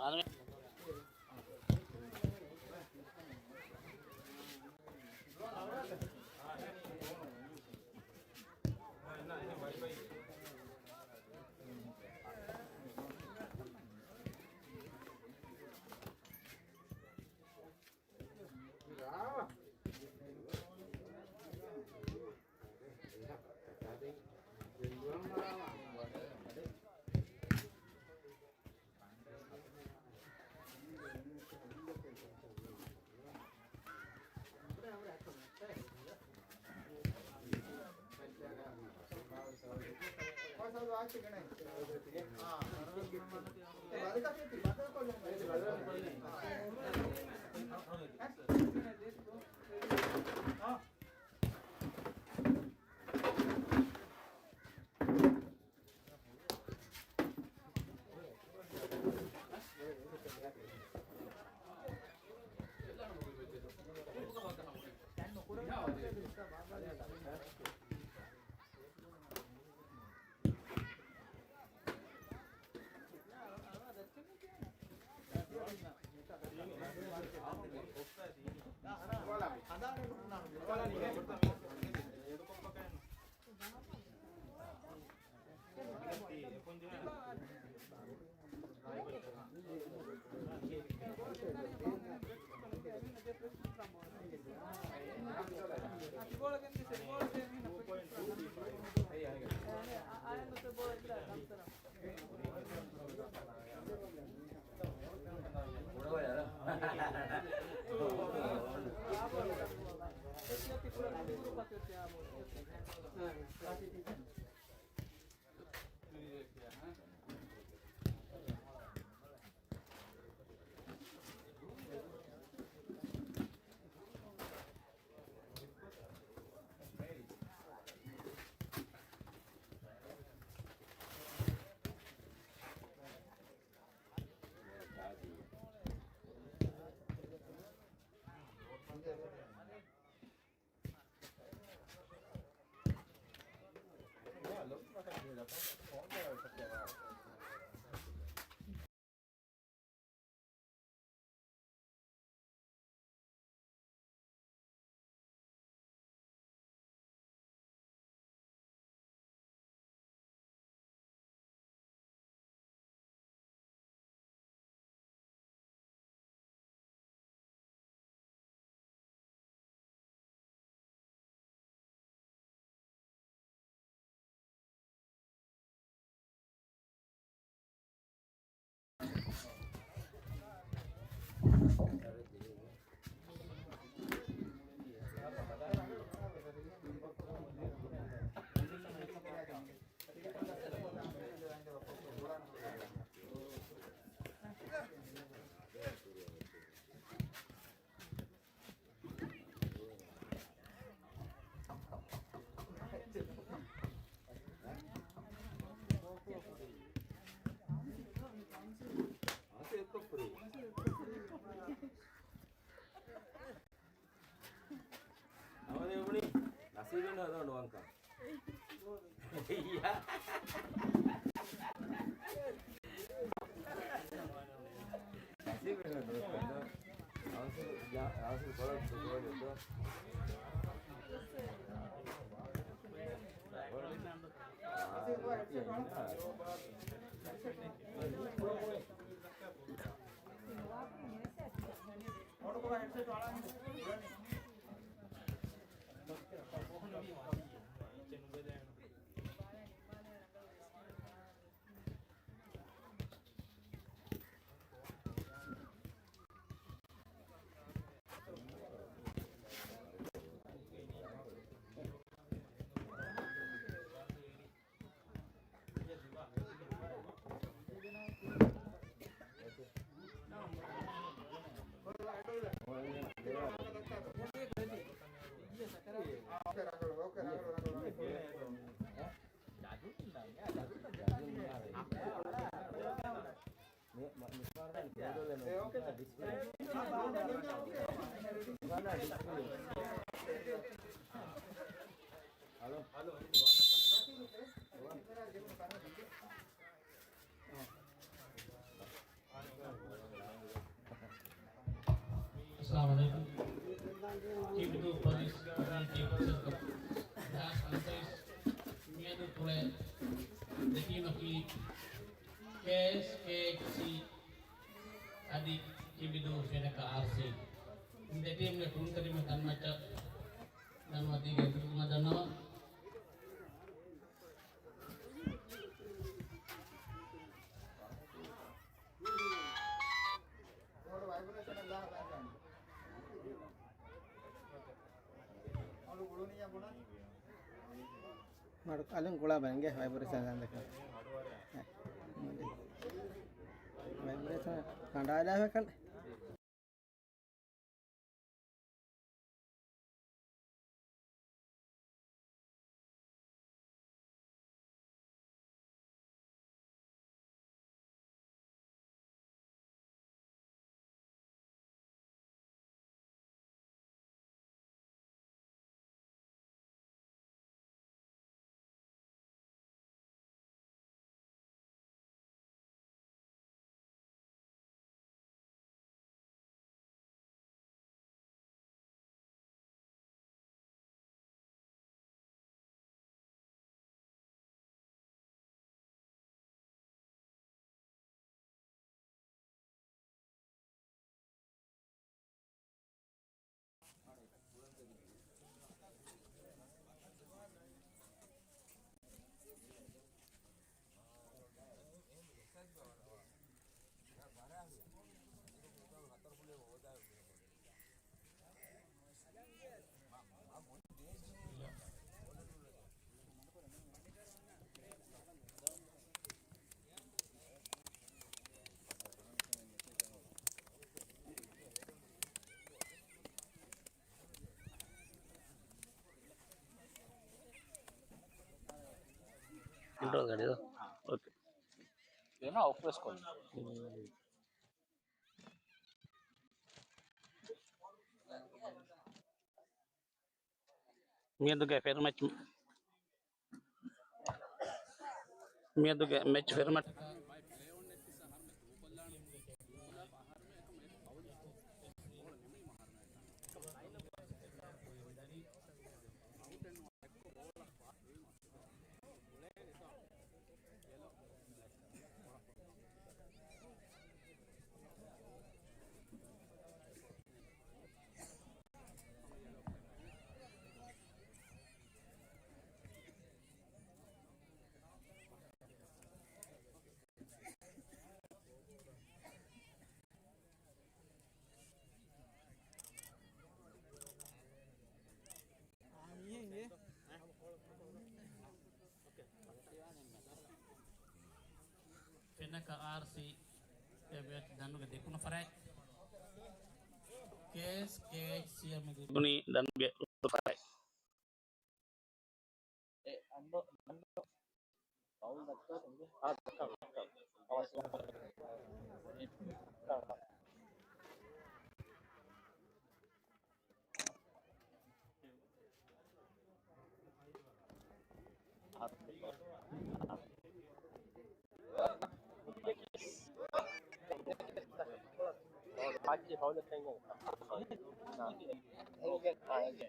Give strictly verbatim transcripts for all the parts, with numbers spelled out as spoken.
އަހަރެން އުޅި ނަސީބެއް ހަދާ ނުވަންކަން. ނަސީބެއް ނުވަންކަން. އަސިލް، އަސިލް ކޮޅަށް ދުކޮޅެއް ދޯ. އައްސަލާމު ޢަލައިކުމް. ކިބިދޫ ޕޮލިސް ކޮމިއުނިޓީ ފަރުސަތު ގާސް އަންސައިސް މިއަދު ކުޅެ ދެ ޓީމަކީ ކޭއެސް ކޭއެޗްސީ އަދި ކިބިދޫ ފެނަކަ އާރްސީ. ދެ ޓީމްގެ ކުރުންތެރިން ތަންމައްޗަށް ދަންމަތީގެ ދުރުމަ ދަންނަވާ. މަޑު އަލުން ގުޅާ ބަންގެ ވައިބްރޭޝަން ދަން ދެކެ. ވައިބްރޭޝަން ކަނޑާލާ ކަން. ކޮންޓްރޯލް ގަޑިދޯ؟ އޯކޭ. އެނާ އޮފް ވެސް ކޮން. މިއަދުގެ ފެރުމައްޗު، މިއަދުގެ މެޗް ފެރުމައްޗު. ފެނަކަ އާރްސީ އެ ބޭޓް ދަނޑުގެ ދެކުނު ފަރާތް. ކޭއެސް ކޭއެޗްސީ އަށް މި ދިނީ ދަނޑުގެ އުތު ފަރާތް. އެ އަންޑޯ، އަންޑޯ. ފައުލް ދައްކާ ތެންގެ. އާ، ދައްކާ، ދައްކާ. އަވަސް. އާ، އެގެ.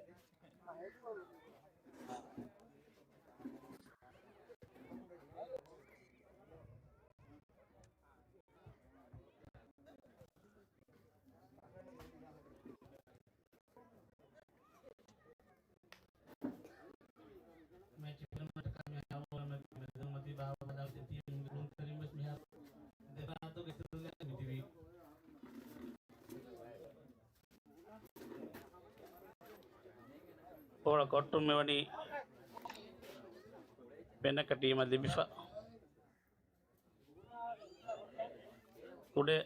މެޗް ފެރުމަށްޓަކާ މި އަވަލު މެ-، މެދުމަތީ ބާވަ ބަދަލު ތި ތީމުގެ ކުރުންތެރިން ވެސް މިހާރު ދެފަރާތުގެ ތެދުލައި މިތިބީ. ބޯޅަ ކޮއްޓުން މިވަނީ ފެނަކަ ޓީމަށް ލިބިފަ. ކުޑަ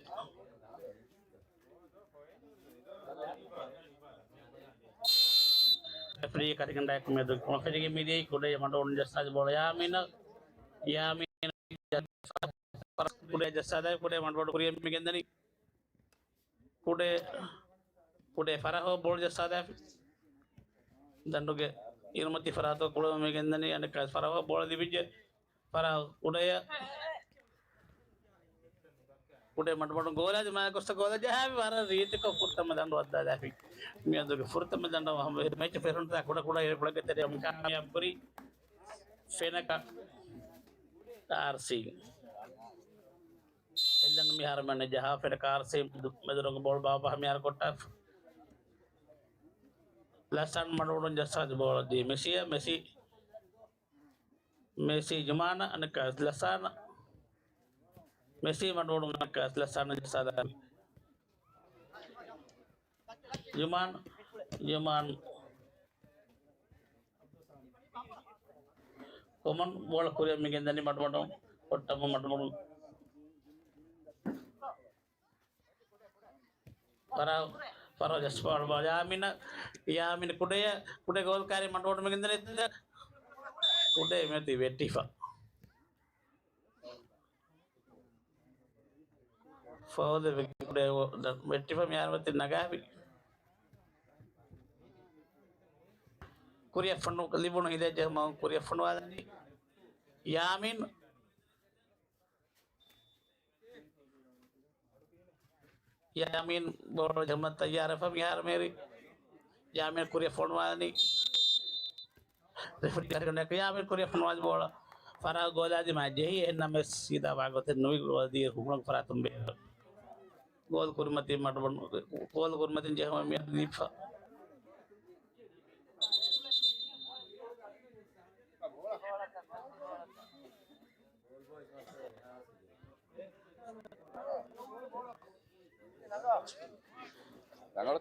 ރެފްރީ ކަރިގަނޑާއެކު މިއަދު ކޮންފެރީގެ މިދިޔައީ ކުޑަ މަޑު އޮން ޖައްސާލި ބޯޅަ ޔާމީނަށް، ޔާމީނަށް ކުޑަ ޖައްސާލާ ކުޑަ މަޑު ބޮޑު ކުރިޔަށް މި ގެންދަނީ. ކުޑަ، ކުޑަ ފަރާހަށް ބޯޅަ ޖައްސާލާފި. ދަނޑުގެ އިރުމަތި ފަރާތު ކުޅަމު މި ގެންދަނީ އަނެއްކާ ފަރާހަށް ބޯޅަ ލިބިއްޖެ. ފަރާހު ކުޑަޔަށް. ކުޑަ މަޑުމަޑުން ގޯލާ ދިމާއަށް ގޮސް ގޯލަށް ޖަހާފި ވަރަށް ރީތިކޮށް ފުރަތަމަ ދަނޑު ވައްދާލާފި. މިއަދުގެ ފުރަތަމަ ދަނޑު މެޗު ފެށުންތާ ކުޑަކުޑަ އިރުކޮޅެއްގެ ތެރެއަށް ކާމިޔާބު ކުރީ ފެނަކަ އާރްސީ. އެއްލަން މިހާރު މެނެ ޖަހާ ފެނަކަ އާރްސީ މެދު-، މެދުރޮނގު ބޯޅަ ބާއްވާ މިހާރު ކޮށްޓާފި. ލަސްއަން މަޑުމަޑުން ޖައްސާދި ބޯޅަ ދީ މެސީއަށް. މެސީ މެސީ ޖުމާނަށް އަނެއްކާ ލަސްއަން. މެސީ މަޑުމަޑުން އަނެއްކާ ލަސްއަން ޖައްސާލާ. ޖުމާން، ޖުމާން. ކޮމަން ބޯޅަ ކުރިއަށް މި ގެންދަނީ މަޑުމަޑުން. ކޮށްޓަމުން މަޑުމަޑުން. ފަރާ، ފަރާ ޖަސްޕާޑް ބާ ޔާމިނަށް، ޔާމިން ކުޑަޔަށް، ކުޑަ ގޯލް ކާރި މަޑުމަޑުން މިގެންދަނީ ކުޑަ މެތި ވެއްޓިފަ. ފައުލެއް ކުޑަ ވެއްޓިފަ މިހާރު މެތި ނަގާފި. ކުރިއަށް ފޮނު، ލިބުނު ހިލޭ ޖެހުމަށް ކުރިއަށް ފޮނުވާލަނީ. ޔާމިން ޔާމީން ބޯޅަ ޖަމަށް ތައްޔާރަށް މިހާރު މޭރި. ޔާމީން ކުރިއަށް ފޮނުވާލަނީ. ރެފްރީ ކަނޑައަޅާ ޔާމީން ކުރިއަށް ފޮނުވާލި ބޯޅަ ފަރާ ގޯލާ ދިމާއަށް ޖެހި އެހެންނަމަވެސް ސީދާ ވާގޮތެއް ނުވި ގޯލް ދިޔަ ހުޅުން ފަރާތުން ބޭރު. ގޯލް ކުރިމަތިން މަޑުމަޑު، ގޯލް ކުރިމަތިން ޖެހުމަށް މިއަދު ދީފަ.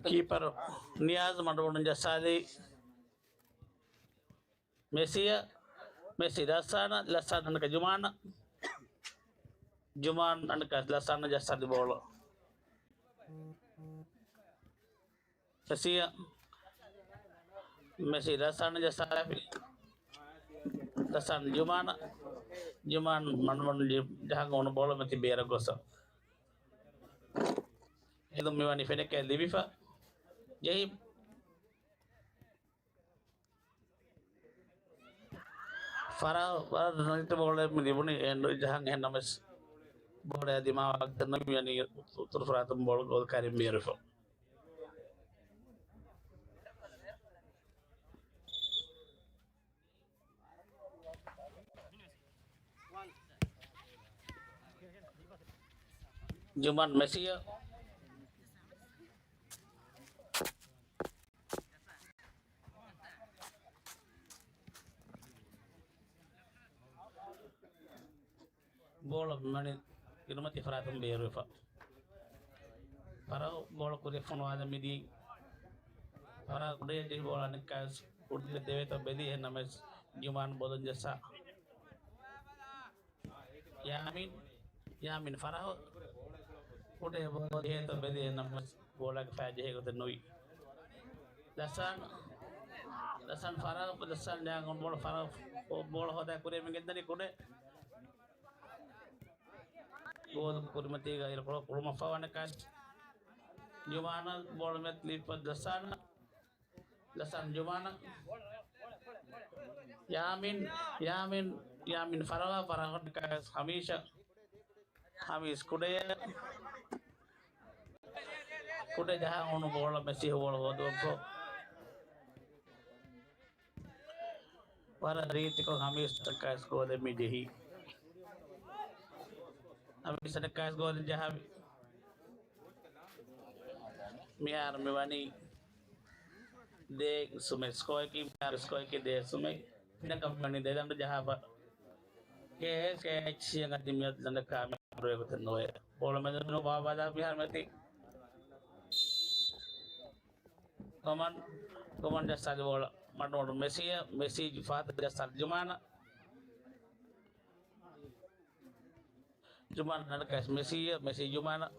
ކީޕަރު ނިޔާޒް މަޑުމަޑުން ޖައްސާލީ މެސީއަށް. މެސީ ލަސްއަން، ލަސްއަން އަނެއްކާ ޖުމާނަށް. ޖުމާން އަނެއްކާ ލަސްއަން ޖައްސާލި ބޯޅަ. މެސީއަށް، މެސީ ލަސްއަން ޖައްސާލާފި. ލަސްއަން ޖުމާނަށް. ޖުމާން މަޑުމަޑުން ޖަ-، ޖަހަން އޮންނަ ބޯޅަ މެތި ބޭރަށް ގޮސް. އެދުން މިވަނީ ފެނަކައަށް ލިބިފަ. ޖެހި. ފަރާ، ފަރާ ނުވިތި ބޯޅަ މި ލިބުނީ އެ ނުޖަހަން އެހެންނަމަވެސް ބޯޅަ ދިމާވާ ގޮތެއް ނުވި އަނީ އުތުރު ފަރާތުން ބޯޅަ ގޯލް ކާރިން ބޭރުފަ. ޖުމާން މެސީއަށް. ބޯޅަ މަނި ކިރުމަތި ފަރާތުން ބޭރުވެފަ. ފަރާ ބޯޅަ ކުރިއަށް ފޮނުވާލަން މިދީ. ފަރާ ކުޑައަށް ޖެހި ބޯޅަ އަނެއްކާވެސް ކުޑަ ދެވޭތޯ ބެލި އެހެންނަމަވެސް ޖުމާން ބޮލުން ޖައްސާ. ޔާމީން، ޔާމީން ފަރާ ކުޑަ ބޯޅަ ޖެހޭތޯ ބެލި އެހެންނަމަވެސް ބޯޅައަކީ ފައި ޖެހޭ ގޮތެއް ނުވި. ލަސްއަން، ލަސްއަން ފަރާ، ލަސްއަން ޖަހަން އޮން ބޯޅަ ފަރާ ބޯޅަ ހޯދާ ކުރިއަށް މި ގެންދަނީ ކުޑަ. ގޯލް ކުރިމަތީގަ އިރުކޮޅު ކުޅުމަށްފަހު ވަނެކާ ޖުމާނަށް ބޯޅަ މެތި ލިބިފަ ލަސްއަން، ލަސްއަން ޖުމާނަށް. ޔާމީން، ޔާމީން، ޔާމީން ފަރާ، ފަރާ ހަމީޝަށް. ހަމީސް ކުޑައަށް. ކުޑަ ޖަހާ އޮންނަ ބޯޅަ މެސީ ބޯޅަ ހޯދުމަށްފަހު. ވަރަށް ރީތިކޮށް ހަމީސް އަނެއްކާވެސް ގޯލެއް މި ޖެހި. ހަމީސް އަނެއްކާވެސް ގޯލެއް ޖަހާފި. މިހާރު މި ވަނީ ދޭއް ސުމެއް ސްކޯއަކީ، މިހާރު ސްކޯއަކީ ދޭއް ސުމެއް. ފެނަކަ މި ވަނީ ދެ ދަނޑު ޖަހާފަ. ކޭއެޗް، ކޭއެޗް އަދި މިއަދު ދަނޑަކާ މި ބޭރުވޭ ގޮތެއް ނުވޭ. ބޯޅަ މެދުން ބާއްވާލާ މިހާރު މެތި. ކޮމަން، ކޮމަން ޖައްސާލި ބޯޅަ މަޑުމަޑުން މެސީއަށް، މެސީ ފަހަތަށް ޖައްސާލި ޖުމާނަށް. ޖުމާން އަނެއްކާވެސް މެސީއަށް، މެސީ ޖުމާނަށް.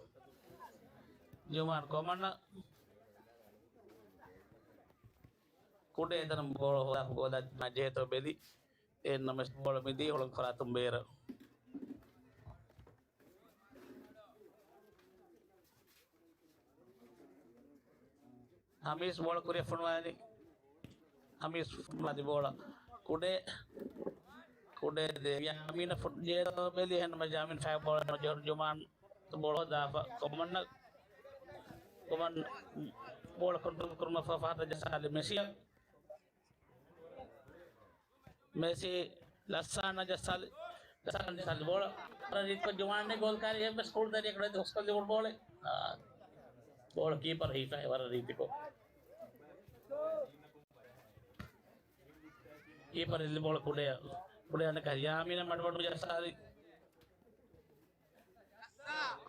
ޖުމާން ކޮމަންއަށް. ކުޑަ އެތަނަށް ބޯޅަ ހޯދާ ގޯލާ ޖެހޭތޯ ބެލި. އެހެންނަމަވެސް ބޯޅަ މިދީ ހުޅުން ފަރާތުން ބޭރަށް. ހަމީސް ބޯޅަ ކުރިއަށް ފޮނުވާލި. ހަމީސް ފޮނުވާލި ބޯޅަ. ކުޑަ، ކުޑަ ދޭ. ޔާމީނަށް ފޮނު-، ޖެހޭތޯ ބެލި އެހެންނަމަވެސް ޔާމީން ފައި ބޯޅަ ނުޖެހުނު ޖުމާން. ބޯޅަ ދާފަ ކޮމަން، ކޮމަން ބޯޅަ ކޮންޓްރޯލް ކުރުމަށް ފަ-، ފަހަތަށް ޖައްސާލި މެސީ. މެސީ ލައްސާނަށް ޖައްސާލި، ލައްސާނަށް ޖައްސާލި ބޯޅަ. ވަރަށް ރީތިކޮށް ޖުމާން ގޯލް ކާރި އެއްވެސް ކުޅުދަރިއަކަށް ނެތި ހުސްކޮށްލި ބޯޅަ. އާ، ބޯޅަ ކީޕަރ ހިފައި ވަރަށް ރީތިކޮށް. ކީޕަރ އެއްލި ބޯޅަ ކުޑަ، ކުޑަ އަނެކާ ޔާމީނަށް މަޑުމަޑު ޖައްސާލި.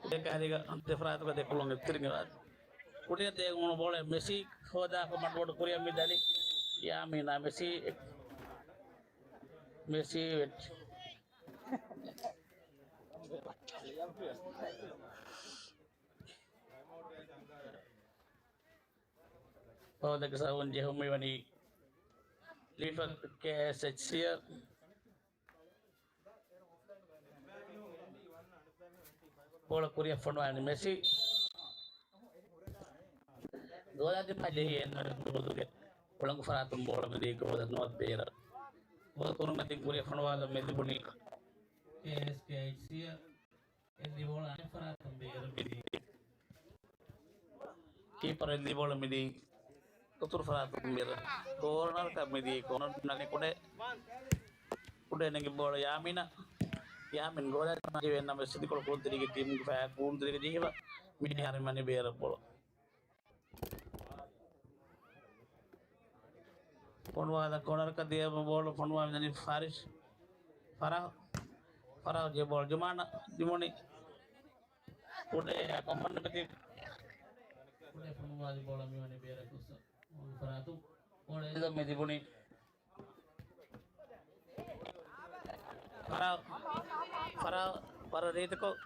ކުޑަ ކާރީގަ ދެފަރާތުގަ ދެކޮޅުން އެއްތިރިން އެވާ. ކުޑަ ދޭ ގޮނޑު ބޯޅަ މެސީ ހޯދާފަ މަޑުމަޑު ކުރިއަށް މި ދަނީ. ޔާމީނާ މެސީ، މެސީ ވެއްޓި. ހޯދަގެ ސަބަބުން ޖެހުން މިވަނީ ލީފަ ކޭއެސްއެޗްސީއަށް. ބޯޅަ ކުރިއަށް ފޮނުވާލި މެސީ. ގޯލާ ދިމާ ޖެހި އެން އާރް އެމް ގޯލުގެ ހުޅަނގު ފަރާތުން ބޯޅަ މިދީ ގޯލަށް ނުވަތަ ބޭރަށް. ގޯލް ކުރުމަތިން ކުރިއަށް ފޮނުވާލަން މި ލިބުނީ ކޭއެސްކޭއެޗްސީއަށް. އެއްލި ބޯޅަ އަނެއް ފަރާތުން ބޭރަށް މިދީ. ކީޕަރ އެއްލި ބޯޅަ މިދީ. އުތުރު ފަރާތުން ބޭރަށް. ކޯނަރަކަށް މިދީ. ކޯނަރ ނަނި ކުޑަ، ކުޑަ ނެގި ބޯޅަ ޔާމީނަށް. ޔާމީން ގޯލާ ދިމާ ޖެހި އެން އާރް އެމް ސިދިކޮޅު ކުޅުންތެރިގެ ޓީމުގެ ފައި ކުޅުންތެރިގެ ޖެހިފަ. މި ހަރި މަނި ބޭރަށް ބޯޅަ. ފޮނުވާލަ ކޯނަރަކަށް ދިޔަ ބޯޅަ ފޮނުވާލަނީ ފާރިޝް. ފަރާ-، ފަރާ ޖެ ބޯޅަ ޖުމާނަށް ދިމުނީ. ކުޑަ ކޮމަން މެތި. ކުޑަ ފޮނުވާލި ބޯޅަ މިވަނީ ބޭރަކުސް. ފަރާތު ބޯޅަ އެލަމެ ދިބުނީ. ފަރާ-، ފަރާ-، ފަރާ ރީތިކޮށް.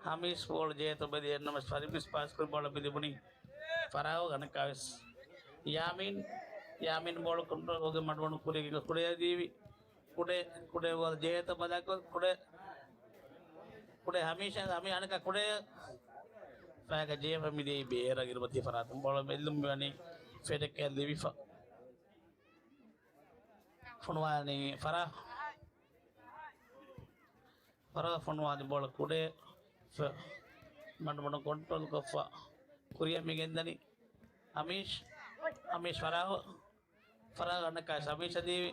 ހަމީސް ބޯޅަ ޖޭތު ބެދި އެން އާރް އެމް އެސް ފަރިމިސް ޕާސް ކުރި ބޯޅަ ބިލިބުނި ފަރާގް އަނެއްކާވެސް. ޔާމީން، ޔާމީން ބޯޅަ ކޮންޓްރޯލް ކޮށްގެން މަޑުމަޑު ކުރިގެން ކުޑައަށް ދީވި. ކުޑަ، ކުޑަ ބޯޅަ ޖޭތު ބަލާކޮށް، ކުޑަ، ކުޑަ ހަމީޝާ، ހަމީ އަނެއްކާ ކުޑަ ފައިގަ ޖޭފަ މިދިޔައީ ބޭރަށް އިރުމަތީ ފަރާތުން ބޯޅަ މެލުން މިވަނީ ފެޑެކް ލިބިފަ. ފޮނުވާލަނީ ފަރާ. ފަރާ ފޮނުވާލި ބޯޅަ ކުޑަ ފަ-، މަޑުމަޑު ކޮންޓްރޯލް ކޮށްފަ ކުރިއަށް މި ގެންދަނީ ހަމީޝް. ހަމީޝް ފަރާ، ފަރާ އަނެއްކާ ހަމީޝަށް ދީވި.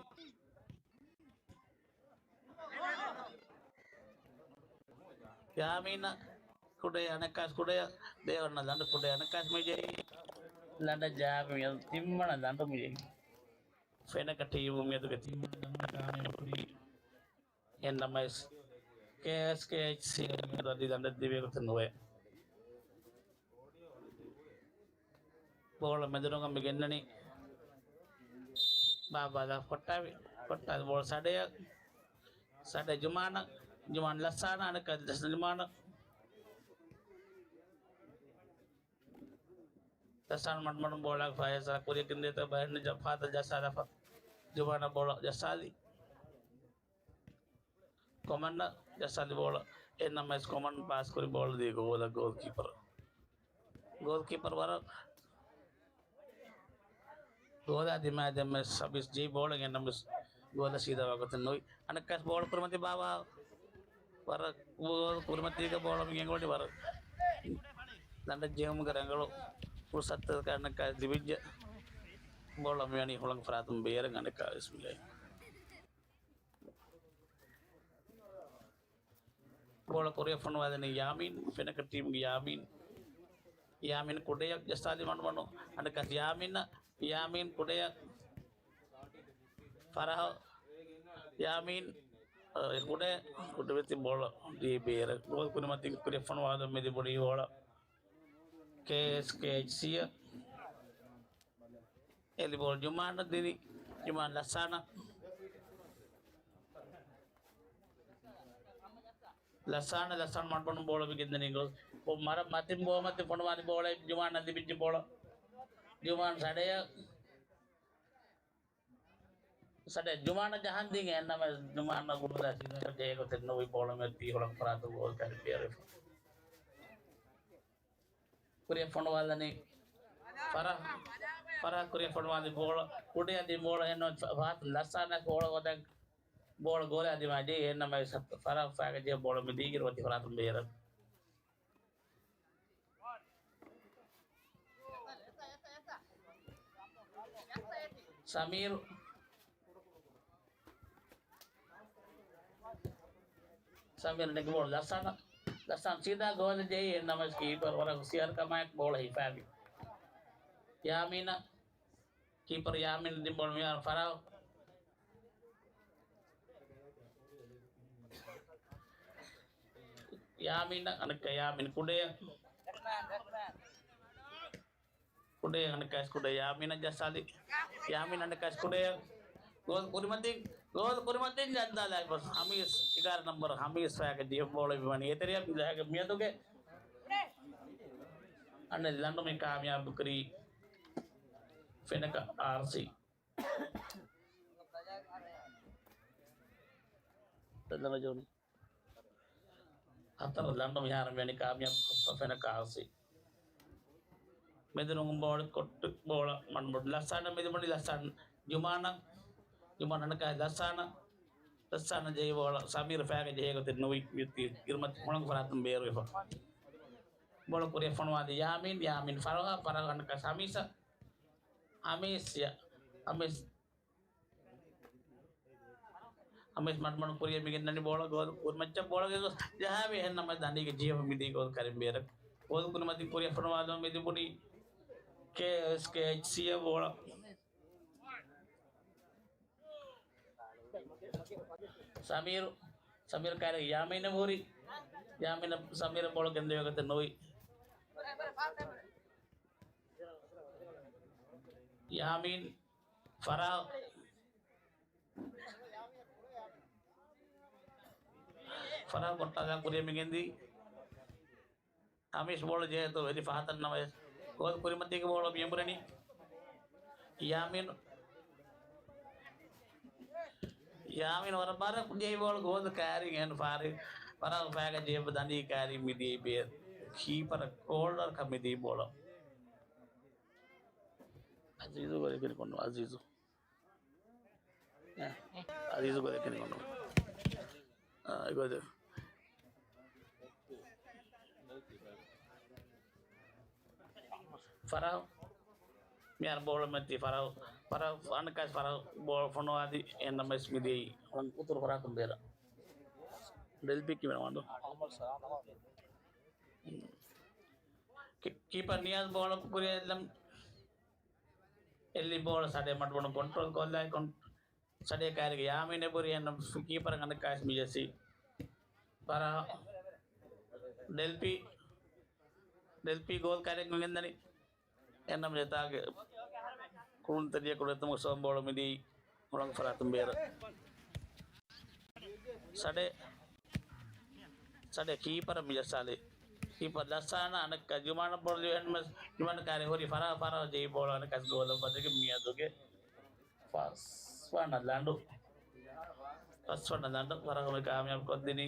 ޔާމީނަށް ކުޑަ އަނެއްކާސް ކުޑަ ދޭވަންނަ ލަނޑު ކުޑަ އަނެއްކާސް މި ޖެހި. ލަނޑަށް ޖާ މި ތިންވަނަ ލަނޑު މި ޖެހި. ފެނަކަ ޓީމު މިއަދުގެ ތިންވަނަ ލަނޑު ކާމިޔާބު ކުރީ. އެން އާރް އެމް އެސް ކޭ އެސް ކޭ އެޗް ސީ މިއަދު އަދި ލަނޑެއް ދިވެ ގޮތެއް ނުވޭ. ބޯޅަ މެދުރޮނގަށް މި ގެންނަނީ. ބާބާ ދާ ކޮއްޓާވި، ކޮއްޓާވި ބޯޅަ ސަޑެއަށް. ސަޑެ ޖުމާނަށް، ޖުމާން ލަސާނަށް، އަނެއްކާ ލަސް ޖުމާނަށް. ލަސާން މަޑުމަޑުން ބޯޅަ ފައިސާ ކުރިއަކިން ދޭތަ ބަހެއް ނުޖައް ފާތަ ޖައްސާލަފަ. ޖުމާނަށް ބޯޅަ ޖައްސާލި. ކޮމަން ޖައްސާލި ބޯޅަ. އެން އާރް އެމް އެސް ކޮމަން ޕާސް ކުރި ބޯޅަ ދީ ގޯލަށް ގޯލް ކީޕަރ. ގޯލް ކީޕަރ ވަރަށް ގޯލާ ދިމާ ދެންމެ ސަބިސް ޖެހި ބޯޅަ އެން އާރް އެމް އެސް ގޯލަށް ސީދާވާ ގޮތެއް ނުވި. އަނެއްކާސް ބޯޅަ ކުރިމަތި ބާވާ ވަރަށް ގޯލް ކުރިމަތީގަ ބޯޅަ މި ގެންގުޅި ވަރަށް ލަނޑެއް ޖެހުމުގެ ރަނގަޅު ފުރުސަތުތަކެއް އަނެއްކާ ލިބިއްޖެ. ބޯޅަ މިވަނީ ހުޅަނގު ފަރާތުން ބޭރަށް އަނެއްކާވެސް މިލޭ. ބޯޅަ ކުރިއަށް ފޮނުވާލަނީ ޔާމީން، ފެނަކަ ޓީމްގެ ޔާމީން. ޔާމީން ކުޑައަށް ޖައްސާލި މަޑުމަޑު. އަނެއްކާ ޔާމީން، ޔާމީން ކުޑައަށް. ފަރާ، ޔާމީން، އަ، ކުޑަ، ކުޑަވެތި ބޯޅަ ދީ ބޭރަށް. ގޯލް ކުރިމަތިން ކުރިއަށް ފޮނުވާލަން މި ލިބުނީ ބޯޅަ ކޭ އެސް ކޭ އެޗް ސީ އަށް. އެލި ބޯޅަ ޖުމާނަށް ދިނީ. ޖުމާން ލަސާނަށް. ލަސާނަށް، ލަސާން މަޑުމަޑުން ބޯޅަ މި ގެންދަނީ ގޯލް. މަރަށް މަތިން ބޯ މަތިން ފޮނުވާލި ބޯޅަ ޖުމާނަށް ލިބިއްޖެ ބޯޅަ. ޖުމާން ސަޑެއަށް. ސަޑެ ޖުމާނަށް ޖަހަން ދިން އެންނަމެ ޖުމާނަށް ގުޅުދާ ސީދާ ޖޭ ގޮތެއް ނުވި ބޯޅަ މެ ތީ ހުޅަނގު ފަރާތު ގޯލް ކަރި ބޭރެފަ. ކުރިއަށް ފޮނުވާލަނީ. ފަރާ، ފަރާ ކުރިއަށް ފޮނުވާލި ބޯޅަ. ކުޑައަށް ދިން ބޯޅަ އެން އާރް އެމް އެސް ފަހަތު ލަސާނަ ބޯޅަ ގޮތަށް ބޯޅަ ގޯލާ ދިމާ ޖެހި، އެހެންނަމަވެސް ފަރާގް ފައިގަ ޖެހި ބޯޅަ މިދީ އިރުމަތީ ފަރާތުން ބޭރަށް. ސަމީރު. ސަމީރު ނެގި ބޯޅަ ލަސްއަން. ލަސްއަން ސީދާ ގޯލަށް ޖެހި، އެހެންނަމަވެސް ކީޕަރު ވަރަށް ހުސިޔާރުކަމާއެކު ބޯޅަ ހިފާގެ. ޔާމީނަށް. ކީޕަރު ޔާމީން ދިން ބޯޅަ މިހާރު ފަރާގް. ޔާމީނަށް އަނެއްކާ ޔާމީން ކުޑައަށް. ކުޑައަށް އަނެއްކާވެސް ކުޑައަށް ޔާމީނަށް ޖައްސާލި. ޔާމީން އަނެއްކާވެސް ކުޑައަށް. ގޯލް ކުރިމަތިން، ގޯލް ކުރިމަތިން ޖައްސާލާފަ. ހަމީސް އެގާރަ ނަންބަރު ހަމީސް ފައިގަ ޖެހި ބޯޅަ ވަނީ އެތެރެއަށް މިދާގެ މިއަދުގެ އަނެއް ލަނޑު މި ކާމިޔާބު ކުރީ ފެނަކަ އާރްސީ. ހަތަރު ލަނޑު މިހާރު މިވަނީ ކާމިޔާބު ކޮށްފަ ފެނަކަ އާރްސީ. މެދުނު ބޯޅަ ކޮށްޓު ބޯޅަ މަޑުމަޑު ލަސްއާނަ މެދުމަޑި ލަސްއާނަ ޖުމާނަ. ޖުމާނަ އަނެކާ ލަސްއާނަ. ލަސްއާނަ ޖެހި ބޯޅަ ސަމީރު ފައިގަ ޖެހޭ ގޮތެއް ނުވި މިއޮތީ އިރުމަތި ހުޅަނގު ފަރާތުން ބޭރުވެފަ. ބޯޅަ ކުރިއަށް ފޮނުވާލި ޔާމީން، ޔާމީން ފަރާގަށް، ފަރާގަށް އަނެކާ ހަމީސަށް. ހަމީސް ޔާ، ހަމީސް ހަމީސް މަޑުމަޑު ކުރިއަށް މިގެންނަނީ ބޯޅަ ގޯލް ކުރިމައްޗަށް ބޯޅަ ގޮސް ޖަހާވި އެހެންނަމަ ދަނޑީގެ ޖިހަފަ މިދީ ގޯލް ކަރިން ބޭރަށް. ގޯލް ކުރިމަތިން ކުރިއަށް ފޮނުވާލުމަށް މި ލިބުނީ ކޭއެސްކޭއެޗްސީ އަށް ބޯޅަ. ސަމީރު، ސަމީރު ކާރި ޔާމީނަށް ހުރި. ޔާމީނަށް ސަމީރަށް ބޯޅަ ގެންދެވޭ ގޮތެއް ނުވި. ޔާމީން ފަރާ، ފަރާ ކޮށްޓާލާ ކުރިއަށް މިގެންދީ. ހަމީސް ބޯޅަ ޖެހޭތޯ ވެލި ފަހަތަށް ނަމަވެސް ގޯލް ކުރިމަތީގެ ބޯޅަ މިއަނބުރެނީ. ޔާމީން، ޔާމީން ވަރަށް ބާރަށް ޖެހި ބޯޅަ ގޯލް ކާރިން އެހެން ފާރި ފަރާގު ފައިގަ ޖެހި ދަނޑީ ކާރިން މިދިޔައީ ބޭ ކީޕަރ ކޯލްޑަރ ކަމިދީ ބޯޅަ. އަޒީޒު ގޮލެކެނި ކޮން އަޒީޒު. އަ، އަޒީޒު ގޮލެކެނި ކޮން. އަ، އެގޮތަށް. ފަރާ. މިހާރު ބޯޅަ މެތި ފަރާ. ފަރާ، އަނެކާސް ފަރާ ބޯޅަ ފޮނުވާދި. އެހެންނަމަވެސް މިދިޔައީ އުތުރު ފަރާތުން ބޭރަށް. ޑެލްބި ކިމެން ވާނދޯ. ކީ-، ކީޕަރ ނިޔާޒް ބޯޅަ ކުރިއަށް އެއްލަން. އެއްލި ބޯޅަ ސަޑޭ މަޑުމަޑުން ކޮންޓްރޯލް ކޮށްލާ ކޮން-، ސަޑޭ ކާރިގެ ޔާމީން އެބުރި އެންނަ ކީޕަރ ގަނޑަކާސް މިޖެސީ. ފަރާ ޑެލްޕީ، ޑެލްޕީ ގޯލް ކާރެއް ގެންދަނީ. އެންނަމަ ޖެތާގެ ކުޅުންތެރިޔަކު ރެތުމުގެ ސޯމް ބޯޅަ މިދީ ހުޅަނގު ފަރާތުން ބޭރަށް. ސަޑޭ، ސަޑޭ ކީޕަރ މިޖައްސާލި. ކީޕަރ ލަސްއާނަ އަނެއްކާ ޖުމާނަށް ބޯޅަ ލިބެން މެސް ޖުމާނަ ކާރި ހުރި ފަރާ ފަރާ ޖެހި ބޯޅަ އަނެއްކާސް ގޯލަށް ބަދަގެ މިއަދުގެ ފަސްވަނަ ލަނޑު. ފަސްވަނަ ލަނޑު ވަރަށް ކާމިޔާބު ކޮށްދިނީ.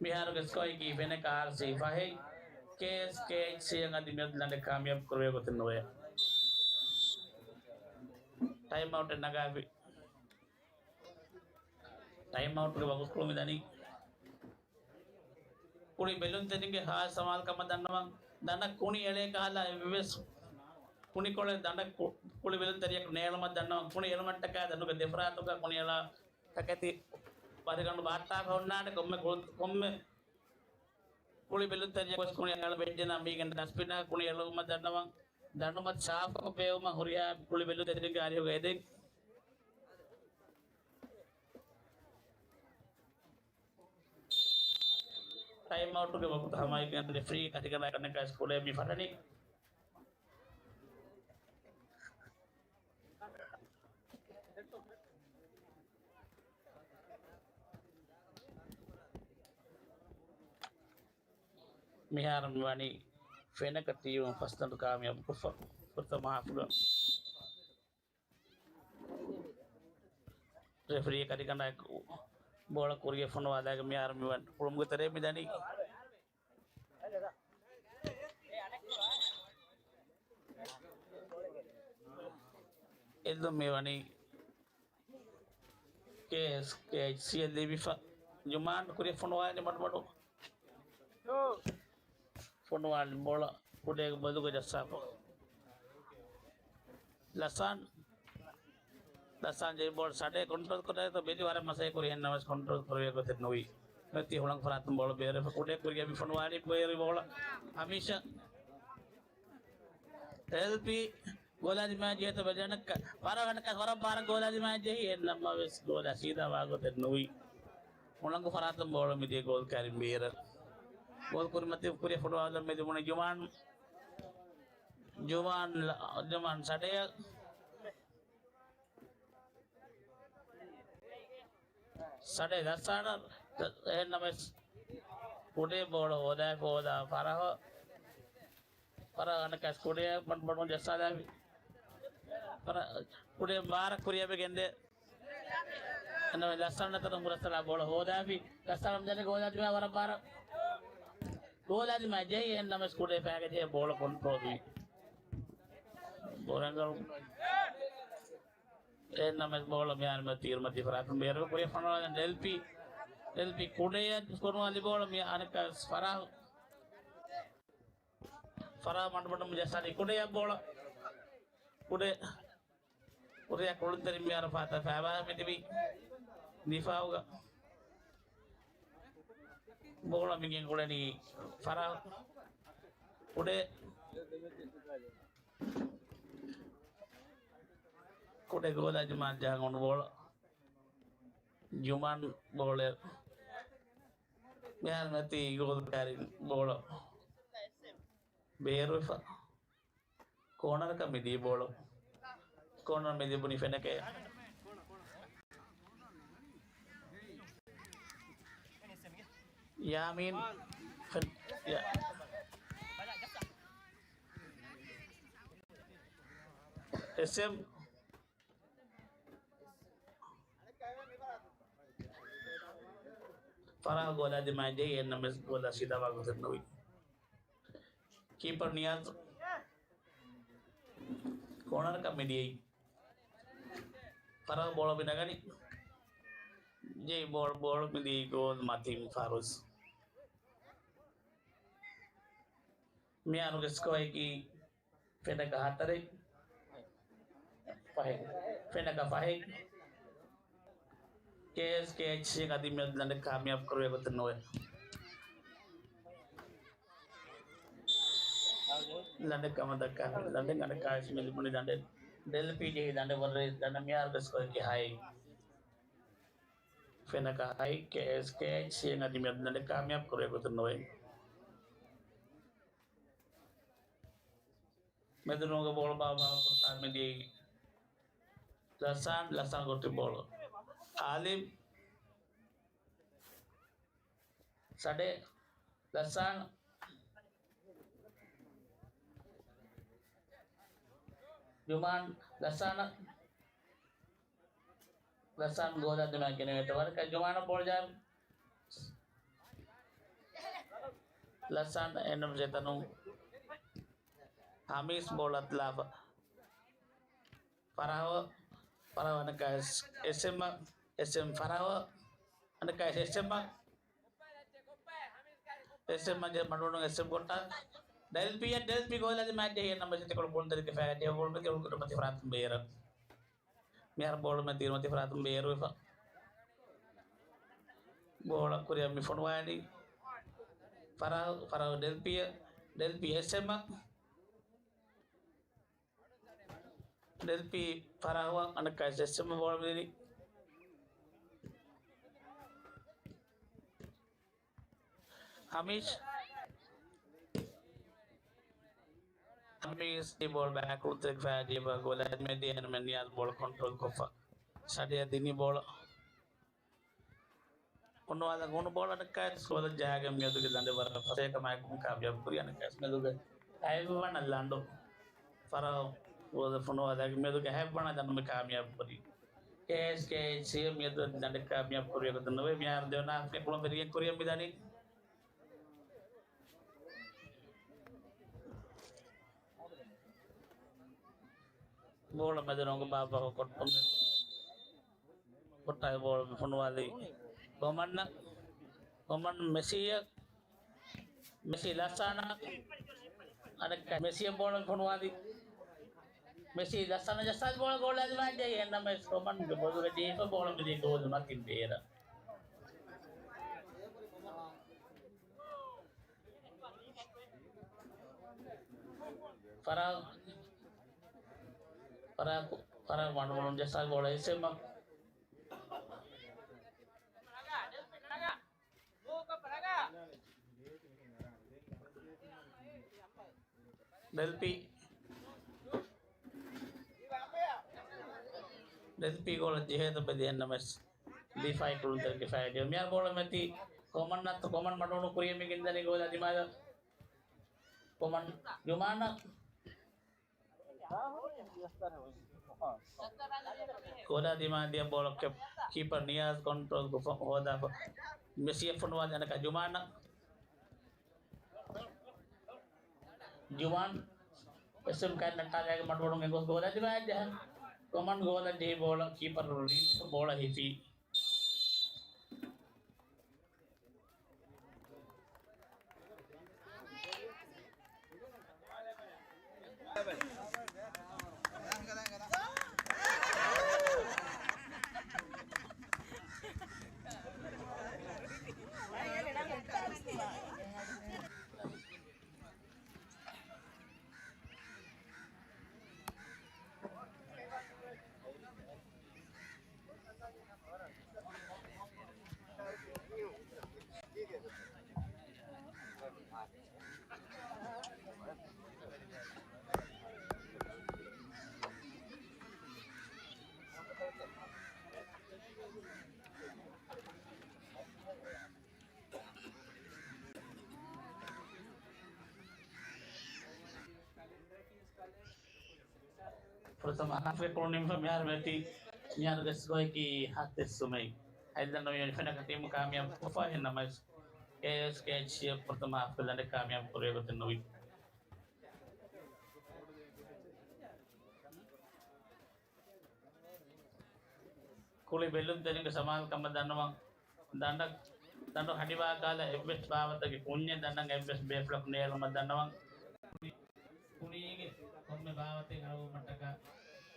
މިހާރުގެ ސްކޯއަކީ ފެނަކަ އާރްސީ ފަހެއް، ކޭއެސްކޭއެޗްސީ އަށް އަދި މިއަދު ލަނޑެއް ކާމިޔާބު ކުރެވޭ ގޮތެއް ނުވޭ. ޓައިމް އައުޓެއް ނަގާފި. ޓައިމް އައުޓްގެ ވަގުތު ކުޅު މިދަނީ. ކުޅި ބެލުންތެރިންގެ ހާސް ސަމާލުކަމަށް ދަންނަވަން. ދަނޑަށް ކުނި އެޅޭ ކަހަލަ އެއްވެސް ކުނިކޮޅެއް ދަނޑަށް ކު-، ކުޅި ބެލުންތެރިޔަކު ނޭޅުމަށް ދަންނަވަން. ކުނި އެޅުމަށްޓަކާ ދަނޑުގެ ދެފަރާތުގަ ކުނި އެޅާ ތަކެތި ބަރިގަނޑު ބާއްޓާފަ ހުންނާނެ. ކޮންމެ ކުޅު-، ކޮންމެ ކުޅި ބެލުންތެރިޔަކު ވެސް ކުނި އަޅަ ބެއްޖެނަމަ މީގެން ޑަސްބިނަށް ކުނި އެޅުމަށް ދަންނަވަން. ދަނޑުމަތި ސާފުކޮށް ބޭއްވުމަށް ހުރިހާ ކުޅި ބެލުންތެރިންގެ އަރިހުގަ އެދެން. ޓައިމް އައުޓުގެ ވަގުތު ހަމައިގެން ރެފްރީ ކަޓިގަނޑާ ކަންނެކާސް ކުޅޭ މި ފަށަނީ. މިހާރު މިވަނީ ފެނަކަ ޓީމު ފަސް ލަނޑު ކާމިޔާބު ކޮށްފަ ފުރަތަމަ ހާފުގަ. ރެފްރީ ކަޓިގަނޑާއެކު ބޯޅަ ކުރިއަށް ފޮނުވާލާގެ މިހާރު މިވަނީ ކުޅުމުގެ ތެރޭ މިދަނީ. އެއްލުން މިވަނީ ކޭއެސް ކޭއެޗްސީ ލިބިފަ. ޖުމާން ކުރިޔަށް ފޮނުވާލި މަޑުމަޑު. ފޮނުވާލި ބޯޅަ ކުޑަ މެދުގަ ޖައްސާފަ. ލަސާން. ލަސާން ޖެހި ބޯޅަ ސަޑޭ ކޮންޓްރޯލް ކުރައްވާ މެދި ވަރަށް މަސައްކަތް ކުރި އެހެންނަމަވެސް ކޮންޓްރޯލް ކުރެވޭ ގޮތެއް ނުވި. މެތި ހުޅަނގު ފަރާތުން ބޯޅަ ބޭރުވެފަ ކުޑަ ކުރިޔަށް މި ފޮނުވާލި ބޭރު ބޯޅަ. ހަމީޝަށް. އެލްޕީ ގޯލާ ދިމާ ޖެހޭތޯ ބެލެނަކަ. ވަރަށް އަނެކާ ވަރަށް ބާރަށް ގޯލާ ދިމާ ޖެހި އެހެންނަމަވެސް ގޯލާ ސީދާ ވާގޮތެއް ނުވި. ހުޅަނގު ފަރާތުން ބޯޅަ މިދިޔަ ގޯލް ކާރިން ބޭރަށް. ގޯލް ކުރިމަތި ކުރިޔަށް ފޮނުވާލަން މެދުވަނީ ޖުމާން. ޖުމާން ލަ-، ޖުމާން ސަޑޭއަށް. ސަޑޭ ލަސާނަށް އެހެންނަމަވެސް ކުޑަ ބޯޅަ ހޯދާ ހޯދާ ފަރަހަށް. ފަރަހަށް އަނެކާ ކުޑަ ބަން ބަން ޖައްސާލާފި. ފަރަހަށް ކުޑަ ބާރަށް ކުރިޔަށް ގެންދޭ. އެންނަމެ ލަސްސާން ނަތަރު މުރައްސަލާ ބޯޅަ ހޯދާފި. ލަސްސާން ދެނެ ގޯލާ ދިމާ ވަރަށް ބާރަށް. ގޯލާ ދިމާ ޖެހި އެންނަމެސް ކުޑަ ފައިގަ ޖެހި ބޯޅަ ކޮންޓްރޯލް ވި. ބޯޅަ އެންނަމެސް ބޯޅަ މިހާރު މެ ތީރުމަތީ ފަރާތުން ބޭރު ކުރިޔަށް ފޮނުވާލަން އެލްޕީ. އެލްޕީ ކުޑައަށް ފޮނުވާލި ބޯޅަ މި އަނެކާ ފަރާހު. ފަރާ މަޑުމަޑުމަ ޖައްސާލި ކުޑައަށް ބޯޅަ. ކުޑަ ކުރިޔަށް ކުޅުންތެރިން މިހާރު ފާތަ ފައިބާ މިތިބި ދިފާއުގަ. ބޯޅަ މިގެން ކުޅެނީ ފަރާ ކުޑަ. ކުޑަ ގޯލާ ޖުމާން ޖަހަން އޮން ބޯޅަ. ޖުމާން ބޯޅަ. މިހާރު މެތި ގޯލް ކާރިން ބޯޅަ ބޭރުވެފަ. ކޯނަރަކަށް މިދިޔަ ބޯޅަ. ކޯނަރ މި ލިބުނީ ފެނަކަޔަށް. ޔާމީން ފެން-، ޔާ-، އެސްއެމް. ފަރާހު ގޯލާ ދިމާ ޖެހި އެންނަމެސް ގޯލާ ސީދާވާ ގޮތެއް ނުވި. ކީޕަރ ނިޔާޒް ކޯނަރަކަށް މިދިޔައީ. ފަރާހު ބޯޅަ ބިނަގަނި. ޖެހި ބޯޅަ، ބޯޅަ މިދިޔައީ ގޯލް މަތިން ފާރުސް. މިހާރުގެ ސްކޯއަކީ ފެނަކަ ހަތަރެއް ފަހެއް. ފެނަކަ ފަހެއް. ކޭއެސް ކޭއެޗްސީ އަދި މިއަދު ލަނޑެއް ކާމިޔާބު ކުރެވޭ ގޮތެއް ނުވޭ. ލަނޑެއް ކަމަށް ދައްކާ، ލަނޑެއް އަނެކާވެސް މި ލިބުނީ ލަނޑެއް. ޑެލްޕީ ޖެހި ލަނޑެއް ވަރު ލަނޑަށް މިހާރު ސްކޯއަކީ ހައެއް. ފެނަކަ ހައެއް ކޭއެސް ކޭއެޗްސީ އަދި މިއަދު ލަނޑެއް ކާމިޔާބު ކުރެވޭ ގޮތެއް ނުވޭ. މެދުނުގަ ބޯޅަ ބާ ބާ ކޮށްޓާ މިދިޔައީ ލަސާން، ލަސާން ގޮތި ބޯޅަ. އާލިމް. ސަޑޭ. ލަސާން. ޖުމާން. ލަސާނަށް. ލަސާން ގޯލާ ދިމާ ގެނެވޭތޯ ވަރަކަށް ޖުމާނަށް ބޯޅަ ޖަހަން. ލަސާން އެންނަމް ޖެތަނު. ހަމީސް ބޯޅަ އަތުލާފަ. ފަރާހު، ފަރާހު އަނެކާ އެސް-، އެސްއެމް، އެސްއެމް ފަރާހު، އަނެކާ އެސްއެމް، އެސްއެމް މަޖެ މަޑުނު އެސްއެމް ކޮށްޓާ. ޑެލްޕީ، ޑެލްޕީ ގޯލާ ދިމާ ޖެހި ނަމަ ސިތި ކޮޅު ބޯޅަ ދެރިކެ ފައިގަ ޖެހި ބޯޅަ މެދު ކުޑަ މަތި ފަރާތުން ބޭރަށް. މިހާރު ބޯޅަ މެ ތީރުމަތި ފަރާތުން ބޭރުވެފަ. ބޯޅަ ކުރިއަށް މި ފޮނުވާލި. ފަރާ، ފަރާ ޑެލްޕީ، ޑެލްޕީ އެސްއެމް. ޑެލްޕީ ފަރާހު އަނެކާ އެސްއެމް ބޯޅަ މިދިނީ. ހަމީސް. ހަމީސް އެ ބޯޅަ ބާކުޅު ތެރެ ފައި ޖެހިފަ ގޯލާ މެދި އެންމެ ނިޔާޒް ބޯޅަ ކޮންޓްރޯލް ކޮށްފަ. ސަޑޭއަށް ދިނީ ބޯޅަ. އޮންނަވާލަން އޮންނަ ބޯޅަ އަނެކާވެސް ގޯލަށް ޖަހާގެން މިއަދުގެ ލަނޑެއް ވަރަށް ފަސޭހަކަމާއެކު ކާމިޔާބު ކުރި އަނެކާވެސް މެދުގެ ހައެއްވަނަ ލަނޑު. ފަރާހު ގޯލަށް ފޮނުވާލާގެން މިއަދުގެ ހައެއްވަނަ ލަނޑު މި ކާމިޔާބު ކުރީ. ކޭއެސް ކޭއެޗްސީ މިއަދު ލަނޑެއް ކާމިޔާބު ކުރި ގޮތެއް ނުވޭ. މިހާރު ދެވަނަ ހާފްގެ ކުޅުން ފެށިގެން ކުރިއަށް މިދަނީ. ބޯޅަ މެދު ނޮނގު ބާއްވާ ކޮޓްކޮން. ކޮޓާގެ ބޯޅަ ފޮނުވާލީ ކޮމަންއަށް. ކޮމަން މެސީއަށް. މެސީ ލައްސާނަ. އަނެއްކާ މެސީއަށް ބޯޅަ ފޮނުވާލީ. މެސީ ލައްސާނަ ޖައްސާލި ބޯޅަ ގޯލާ ދިމާއަށް ޖެހި. އެހެންނަމަވެސް ކޮމަންގެ ބޮލުގަ ޖެހިފަ ބޯޅަ މިދީ ގޯލު މަތިން ބޭރަށް. ފަރާގް، ފަރާގް، ފަރާގް މަޑުމަޑުން ޖައްސާލި ބޯޅަ އެސްއެމްއަށް. ޑެލްޕީ. ޑެލްޕީ ގޯލަށް ޖެހޭތަ ބެލި އެންނަމެސް ލީފާއި ކުޅުންތެރި ކިފާޔަށް ޖެހުނު. މިހާރު ބޯޅަ މެތީ ކޮމަންއަށް، ކޮމަން މަޑުނު ކުރިޔަށް މި ގިންދަނީ ގޯލާ ދިމާލަށް. ކޮމަން ޖުމާނަށް. ކޯލާ ދިމާ ދިޔަ ބޯޅަ ކެޕް ކީޕަރ ނިޔާޒް ކޮންޓްރޯލް ކޮށް ހޯދާފަ. މެސީއަށް ފޮނުވާލި އަނެއްކާ ޖުމާނަށް. ޖުމާން އެސްއެމް ކައިރިން ނައްޓާލާގެ މަޑުމަޑުން އެނގޮސް ގޯލާ ދިމާއަށް ޖެހޭ. ކޮމަން ގޯލަށް ޖެހި ބޯޅަ ކީޕަރު ރީ ބޯޅަ ހިފީ. ފުރަތަމަ ހާފްގެ ކުޅުން ނިމިފަ މިހާރު މެތީ، މިހާރު ގެސްގޮތަކީ ހަތެއް ސުމެއް. އަތްލަން ނުވިޔަނި ފެނަކަ ޓީމު ކާމިޔާބު ކޮށްފަ އެހެންނަމަވެސް، އޭއެސް ކޭއެޗްސީއަށް ފުރަތަމަ ހާފްގެ ލަނޑެއް ކާމިޔާބު ކުރެވޭ ގޮތެއް ނުވި. ކުޅި ބެލުންތެރިންގެ ސަމާލުކަމަށް ދަންނަވަން. ދަނޑަށް، ދަނޑު ހަނިވާ ކަހަލަ އެއްވެސް ބާވަތަކެއް ކުންޏެއް ދަނޑަށް އެއްވެސް ބޭފުޅަކު ނޭޅުމަށް ދަންނަވަން. ކުނިއެއްގެ ކޮންމެ ބާވަތެއް އަޅުވުމަށްޓަކާ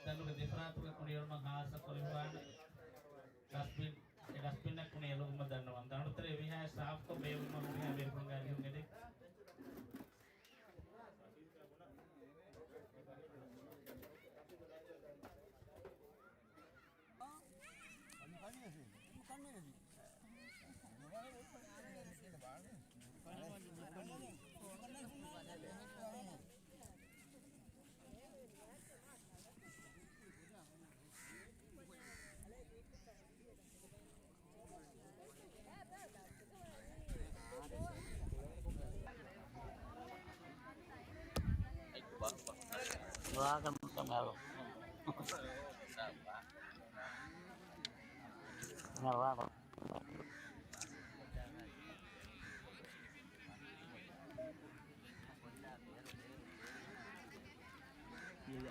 ދަނޑުގެ ދެފަރާތުގެ ކުނި އެޅުމަށް ހާއްސަ ކުރިވާނެ ޑަސްބިން، އެ ޑަސްބިންއަށް ކުނި އެޅުމަށް ދަންނަވަން. ދަނޑުތެރެ އެމީހާއަށް ސާފުކޮށް ބޭއްވުމަށް ހުރިހާ ބޭފުޅުންގެ އަރިހުން އެދެން.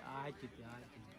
އާއްޗިތި، އާއްޗިތި.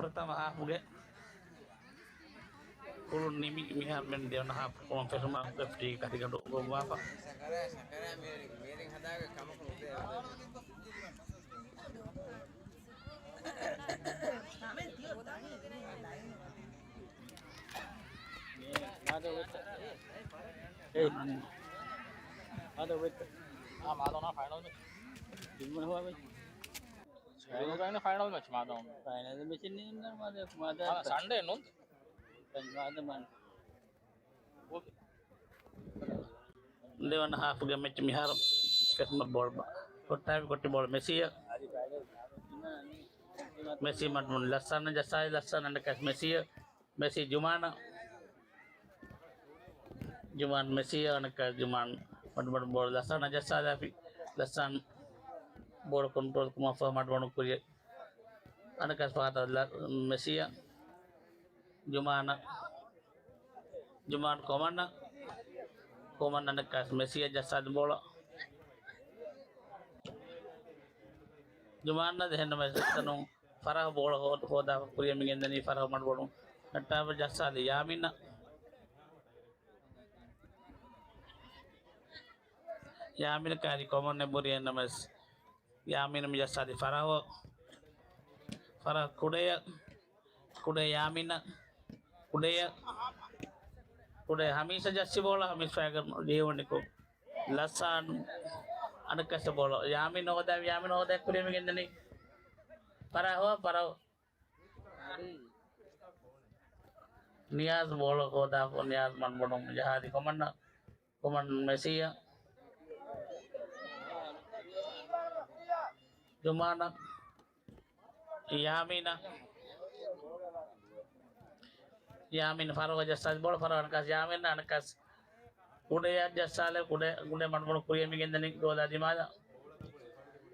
ފުރަތަމަ ހާފުގެ ކުޅުން ނިމި، މިހާރު މި ދެވަނަ ހާފު ކުޅުން ފެށުމަށް ރެފްރީ ކަތިގަނޑު ގޮއްވާފަ. ސަކަރާ، ސަކަރާ މި މީރިން ހަދާގެ ކަމަކު ނުދޭ. މާދޯ ވެއްޓަ. އާ، މާދޯ ނާ ފައިނަލް މެޗް. ތިންވަނަ ހުވާ މެޗް. ފައިނަލް މެޗް މާދޯ. ފައިނަލް މެޗް ނީން މާދޯ، މާދޯ. އާ، ސަންޑޭ ނޫން. މާދޯ މާން. ދެވަނަ ހާފުގެ މެޗް މިހާރު ފެށުމަށް ބޯޅަ ބަ-، ކޮއްޓާފި ކޮއްޓި ބޯޅަ މެސީއަށް. މެސީ މަޑުމަޑުން ލައްސާނަށް ޖައްސާލި، ލައްސާން އަނެއްކާސް މެސީއަށް. މެސީ ޖުމާނަށް. ޖުމާން މެސީއަށް އަނެއްކާސް ޖުމާން މަޑުމަޑުން ބޯޅަ ލައްސާނަށް ޖައްސާލާފި. ލައްސާން ބޯޅަ ކޮންޓްރޯލް ކުރުމަށްފަހު މަޑުމަޑުން ކުރިއަށް. އަނެއްކާސް ފަހަތަށް ލަ-، މެސީއަށް. ޖުމާނަށް. ޖުމާން ކޮމަންނަށް. ކޮމަން އަނެއްކާސް މެސީއަށް ޖައްސާލި ބޯޅަ. ޖުމާން އަދި އެހެންނަމަވެސް އެތަނުން ފަރާހު ބޯޅަ ހޯ-، ހޯދާފަ ކުރިއަށް މި ގެންދަނީ ފަރާހު މަޑުމަޑުން ނައްޓާފަ ޖައްސާލި ޔާމީނަށް. ޔާމީނަށް ކާރި ކޮމަން އެބުރި އެހެންނަމަވެސް ޔާމީނަށް މި ޖައްސާލި ފަރާހު. ފަރާހު ކުޑަޔަށް. ކުޑަ ޔާމީނަށް، ކުޑަޔަށް، ކުޑަ ހަމީސަށް ޖައްސި ބޯޅަ، ހަމީސް ފައިގަނޑު ޖެހިވަނިކޮށް، ލަސާން އަނެއްކާސް ބޯޅަ، ޔާމީން ހޯދާ، ޔާމީން ހޯދާ ކުރިއަށް މި ގެންދަނީ. ފަރާހު، ފަރާހު. ނިޔާޒް ބޯޅަ ހޯދާފަ، ނިޔާޒް މަޑުމަޑުން ޖަހާލި ކޮމަންނަށް، ކޮމަން މެސީއަށް. ޖުމާނަށް. ޔާމީނަށް. ޔާމީން ފަރާހަށް ޖައްސާލި ބޯޅަ ފަރާހަށް އަނެއްކާސް ޔާމީން އަނެއްކާސް ކުޑަޔަށް ޖައްސާލެ ކުޑަ، ކުޑަ މަޑުމަޑު ކުރިއަށް މި ގެންދަނީ ގޯލާ ދިމާލަށް.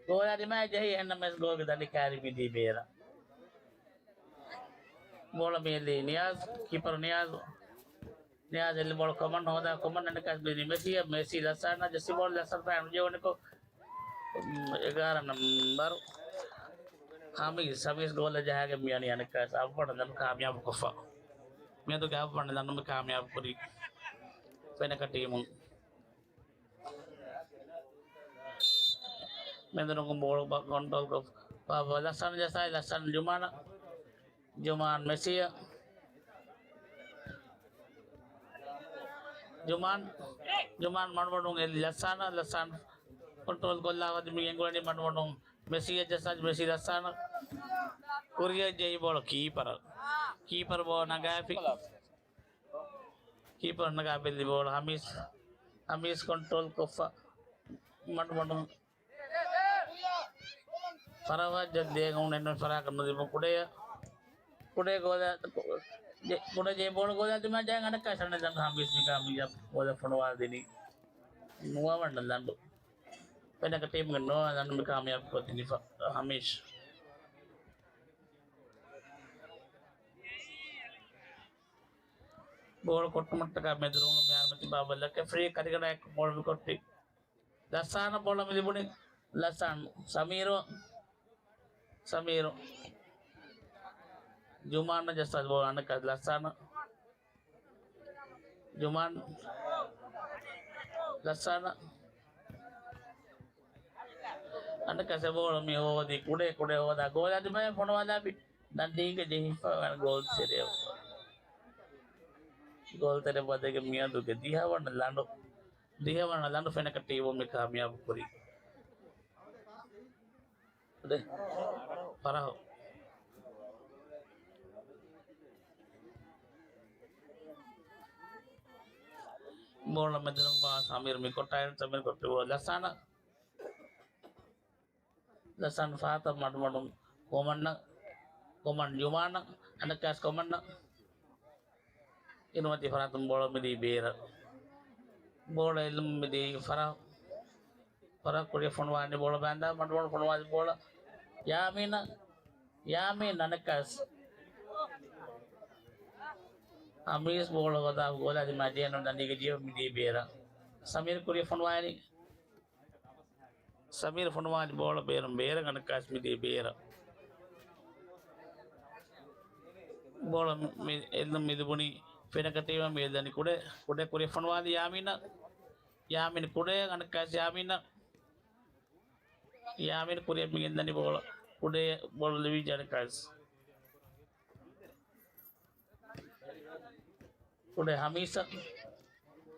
ގޯލާ ދިމާލަށް ޖެހި އެހެންނަމަވެސް ގޯލްގެ ދަނޑި ކާރި މިދީ ބޭރަށް. ބޯޅަ މި އެއްލީ ނިޔާޒް، ކީޕަރު ނިޔާޒް. ނިޔާޒް އެއްލި ބޯޅަ ކޮމަން ހޯދާ ކޮމަން އަނެއްކާސް މި މެސީ، މެސީ ލަސާނަށް ޖައްސި ބޯޅަ ލަސާން ފައި ނުޖެހުނިކޮށް، އެގާރަ ނަމްބަރު ހަމީސް، ހަމީސް ގޯލަށް ޖަހާގެން މިއަނީ އަނެއްކާސް އަށްވަނަ ދަނޑު ކާމިޔާބު ކޮށްފަ. މިއަދުގެ އަށްވަނަ ދަނޑު މި ކާމިޔާބު ކުރީ ފެނަކަ ޓީމުން. މެދުނުގުން ބޯޅަ ކޮންޓްރޯލް ކޮށް، ބާ، ބާ، ލަސާން ޖައްސާލި، ލަސާން ޖުމާނަށް. ޖުމާން މެސީއަށް. ޖުމާން، ޖުމާން މަޑުމަޑުން އެއްލި ލަސާނަށް، ލަސާން ކޮންޓްރޯލް ކޮށްލާފަ މި ގެންގުޅެނީ މަޑުމަޑުން މެސީއަށް ޖައްސާލި، މެސީ ލަސާނަށް. ކުރިއަށް ޖެހި ބޯޅަ ކީޕަރަށް. ކީޕަރު ބޯ ނަގާފި. ކީޕަރު ނަގާފި އެއްލި ބޯޅަ ހަމީސް، ހަމީސް ކޮންޓްރޯލް ކޮށްފަ މަޑުމަޑުން ފަރާހަށް ޖައްސާލި އެން އެން ފަރާހަކަށް ނުލިބުން ކުޑަޔަށް، ކުޑަ ގޯލާ، ކުޑަ ޖެހި ބޯޅަ ގޯލާ ދިމާ ޖައި އަނެއްކާސް އަނެއް ދަނޑު ހަމީސް މި ކާމިޔާބު ގޯލަށް ފޮނުވާލި ދިނީ. ނުވަވަނަ ދަނޑު. ފެނަކަ ޓީމުގެ ނުވަވަނަ ދަނޑު މި ކާމިޔާބު ކޮށްދިނީ ހަމީސް. ބޯޅަ ކޮށްޓުމަށްޓަކާ މެދުރުން މިހާރު މި ތިބާ ބަލަކެ ފްރީ ކަރިގަނޑާއެކު ބޯޅަ މި ކޮށްޓި. ލަސާނަށް ބޯޅަ މި ލިބުނީ. ލަސާން ސަމީރު. ސަމީރު. ޖުމާން ޖައްސާލި ބޯޅަ އަނެއްކާ ލަސާނަށް. ޖުމާން. ލަސާނަށް. އަނެއްކާސް އެ ބޯޅަ މި ހޯދި ކުޑަ ކުޑަ ހޯދާ ގޯލާ ދިމާޔަށް ފޮނުވާލާފި. ދަނޑީގަ ޖެހިފަ ގޯލް ތެރެއަށް. ގޯލް ތެރެ ބަދެގެ މިއަދުގެ ދިހަވަނަ ލަނޑު. ދިހަވަނަ ލަނޑު ފެނަކަ ޓީމު މި ކާމިޔާބު ކުރީ. ދެ. ފަރާހު. ބޯޅަ މެދުން ބާ ސަމީރު މި ކޮޓާއި ސަމީރު ކޮޓި ބޯ ލަސާނަ. ލަސާން ފަހަތަށް މަޑުމަޑުން ކޮމަންނަށް، ކޮމަން ޖުމާނަށް، އަނެއްކާސް ކޮމަންނަށް. އިނުމަތީ ފަރާތުން ބޯޅަ މިދީ ބޭރަށް. ބޯޅަ އެއްލުމުން މިދީ ފަރާ، ފަރާ ކުރިއަށް ފޮނުވާނީ ބޯޅަ ބާންދާ މަޑުމަޑުން ފޮނުވާލި ބޯޅަ. ޔާމީނަށް، ޔާމީން އަނެއްކާސް. ހަމީސް ބޯޅަ ގޮދާ ގޯލާ ދިމާ ޖޭނު ދަނޑީގެ ޖިޔަ މިދީ ބޭރަށް. ސަމީރު ކުރިއަށް ފޮނުވާނީ. ސަމީރު ފޮނުވާލި ބޯޅަ ބޭރުން ބޭރަށް އަނެއްކާސް މިދީ ބޭރަށް. ބޯޅަ މި އެއްލުން މި ލިބުނީ ފެނަކަ ޓީމަށް. މި އެއްލަނީ ކުޑަ، ކުޑަ ކުރިއަށް ފޮނުވާލީ ޔާމީނަށް. ޔާމީން ކުޑައަށް އަނެއްކާސް ޔާމީނަށް. ޔާމީން ކުރިއަށް މި ގެންދަނީ ބޯޅަ. ކުޑަ ބޯޅަ ލިބިއްޖެ އަނެއްކާސް. ކުޑަ ހަމީސަށް.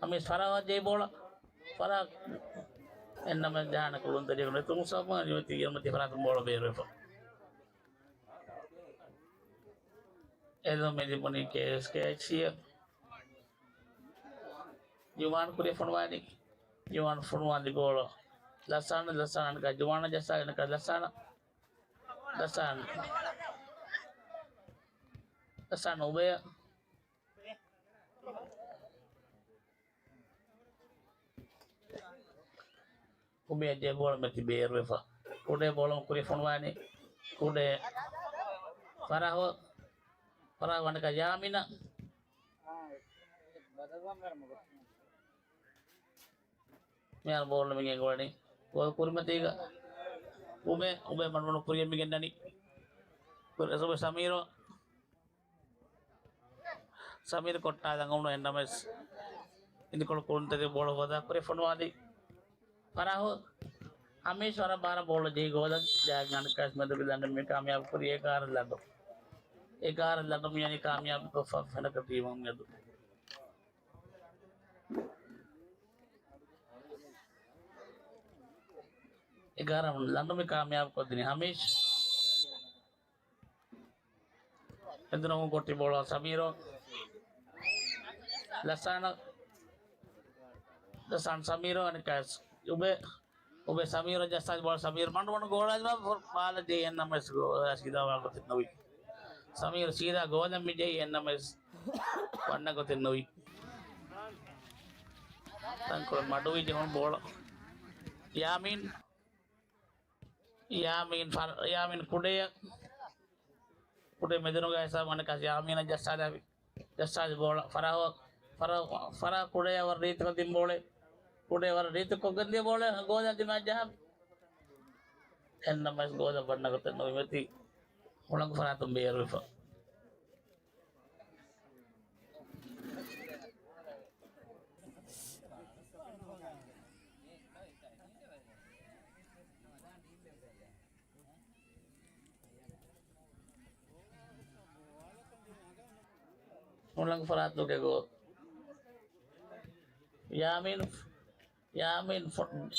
ހަމީސް ފަރާހަށް ޖެހި ބޯޅަ. ފަރާހް އެންނަމެން ޖަހާނެ ކުޅުންތެރިޔަކު ނެތުން ސަބަބުން އިރުމަތީ، އިރުމަތީ ފަރާތުން ބޯޅަ ބޭރުވެފަ. އެލުމެ ލިބުނީ ކޭއެސްކޭއެޗްސީއަށް. ޖުމާން ކުރިއަށް ފޮނުވާލި. ޖުމާން ފޮނުވާލި ބޯޅަ ލަސާން، ލަސާން އަނެއްކާ ޖުމާނަށް ޖައްސާލި އަނެއްކާ ލަސާނަށް. ލަސާން. ލަސާން އުބެއަށް. އުބެއަށް ޖެހި ބޯޅަ މެތި ބޭރުވެފަ. ކުޑަ ބޯޅަ ކުރިއަށް ފޮނުވާލި. ކުޑަ ފަރާހް. ފަރާހް އަނެއްކާ ޔާމީނަށް. މިހާރު ބޯޅަ މި ގެންގުޅެނީ ގޯލް ކުރިމަތީގަ. އުބެ، އުބެ މަޑުމަޑު ކުރިއަށް މި ގެންދަނީ. އުބެ ސަމީރު. ސަމީރު ކޮށްޓާލަން އުޅުނު އެންނަމެސް އިނދިކޮޅު ކުޅުންތެރި ބޯޅަ ހޯދާ ކުރި ފޮނުވާލި. ފަރާހު ހަމީސް ވަރަށް ބާރަށް ބޯޅަ ޖެހި ގޯލަށް ޖައިގެން އަނެއްކާސް މެދުގެ ލަނޑު މި ކާމިޔާބު ކުރީ އެގާރަ ލަނޑު. އެގާރަ ލަނޑު މިއަނީ ކާމިޔާބު ކޮށްފަ ފެނަކަ ޓީމު މެދު. އެގާރަ ލަނޑު މި ކާމިޔާބު ކޮށްދިނީ ހަމީސް. އެނދުރަމުން ކޮށްޓި ބޯޅަ ސަމީރު. ލަސާނަ. ލަސާން ސަމީރު އަނެއްކާސް. އުބެ. އުބެ ސަމީރު ޖައްސާލި ބޯޅަ ސަމީރު މަޑުމަޑު ގޯލާލި ބާ ބާލަ ޖެހި އެންނަމެސް ގޯލާ ސީދާ ވާގޮތެއް ނުވި. ސަމީރު ސީދާ ގޯލަށް މި ޖެހި އެންނަމެސް ވަންނަ ގޮތެއް ނުވި. ތަންކޮޅެއް މަޑުވި ޖެހުނު ބޯޅަ. ޔާމީން. ޔާމީން ފަރ-، ޔާމީން ކުޑައަށް. ކުޑަ މެދުނުގަ ހިސާބު އަނެއްކާސް ޔާމީނަށް ޖައްސާލާފި. ޖައްސާލި ބޯޅަ. ފަރާހު، ފަރާހު، ފަރާހު ކުޑައަށް ވަރަށް ރީތިކޮށް ދިން ބޯޅަ. ކުޑައަށް ވަރަށް ރީތިކޮށް ގެންދިޔަ ބޯޅަ ގޯލަށް ދިމާ ޖަހާ. އެންނަމެސް ގޯލަށް ވަންނަ ގޮތެއް ނުވި މެތި. ހުޅަނގު ފަރާތުން ބޭރުވެފަ. ހުޅަނގު ފަރާތުގެ ގޯލް. ޔާމީން، ޔާމީން ފޮ-،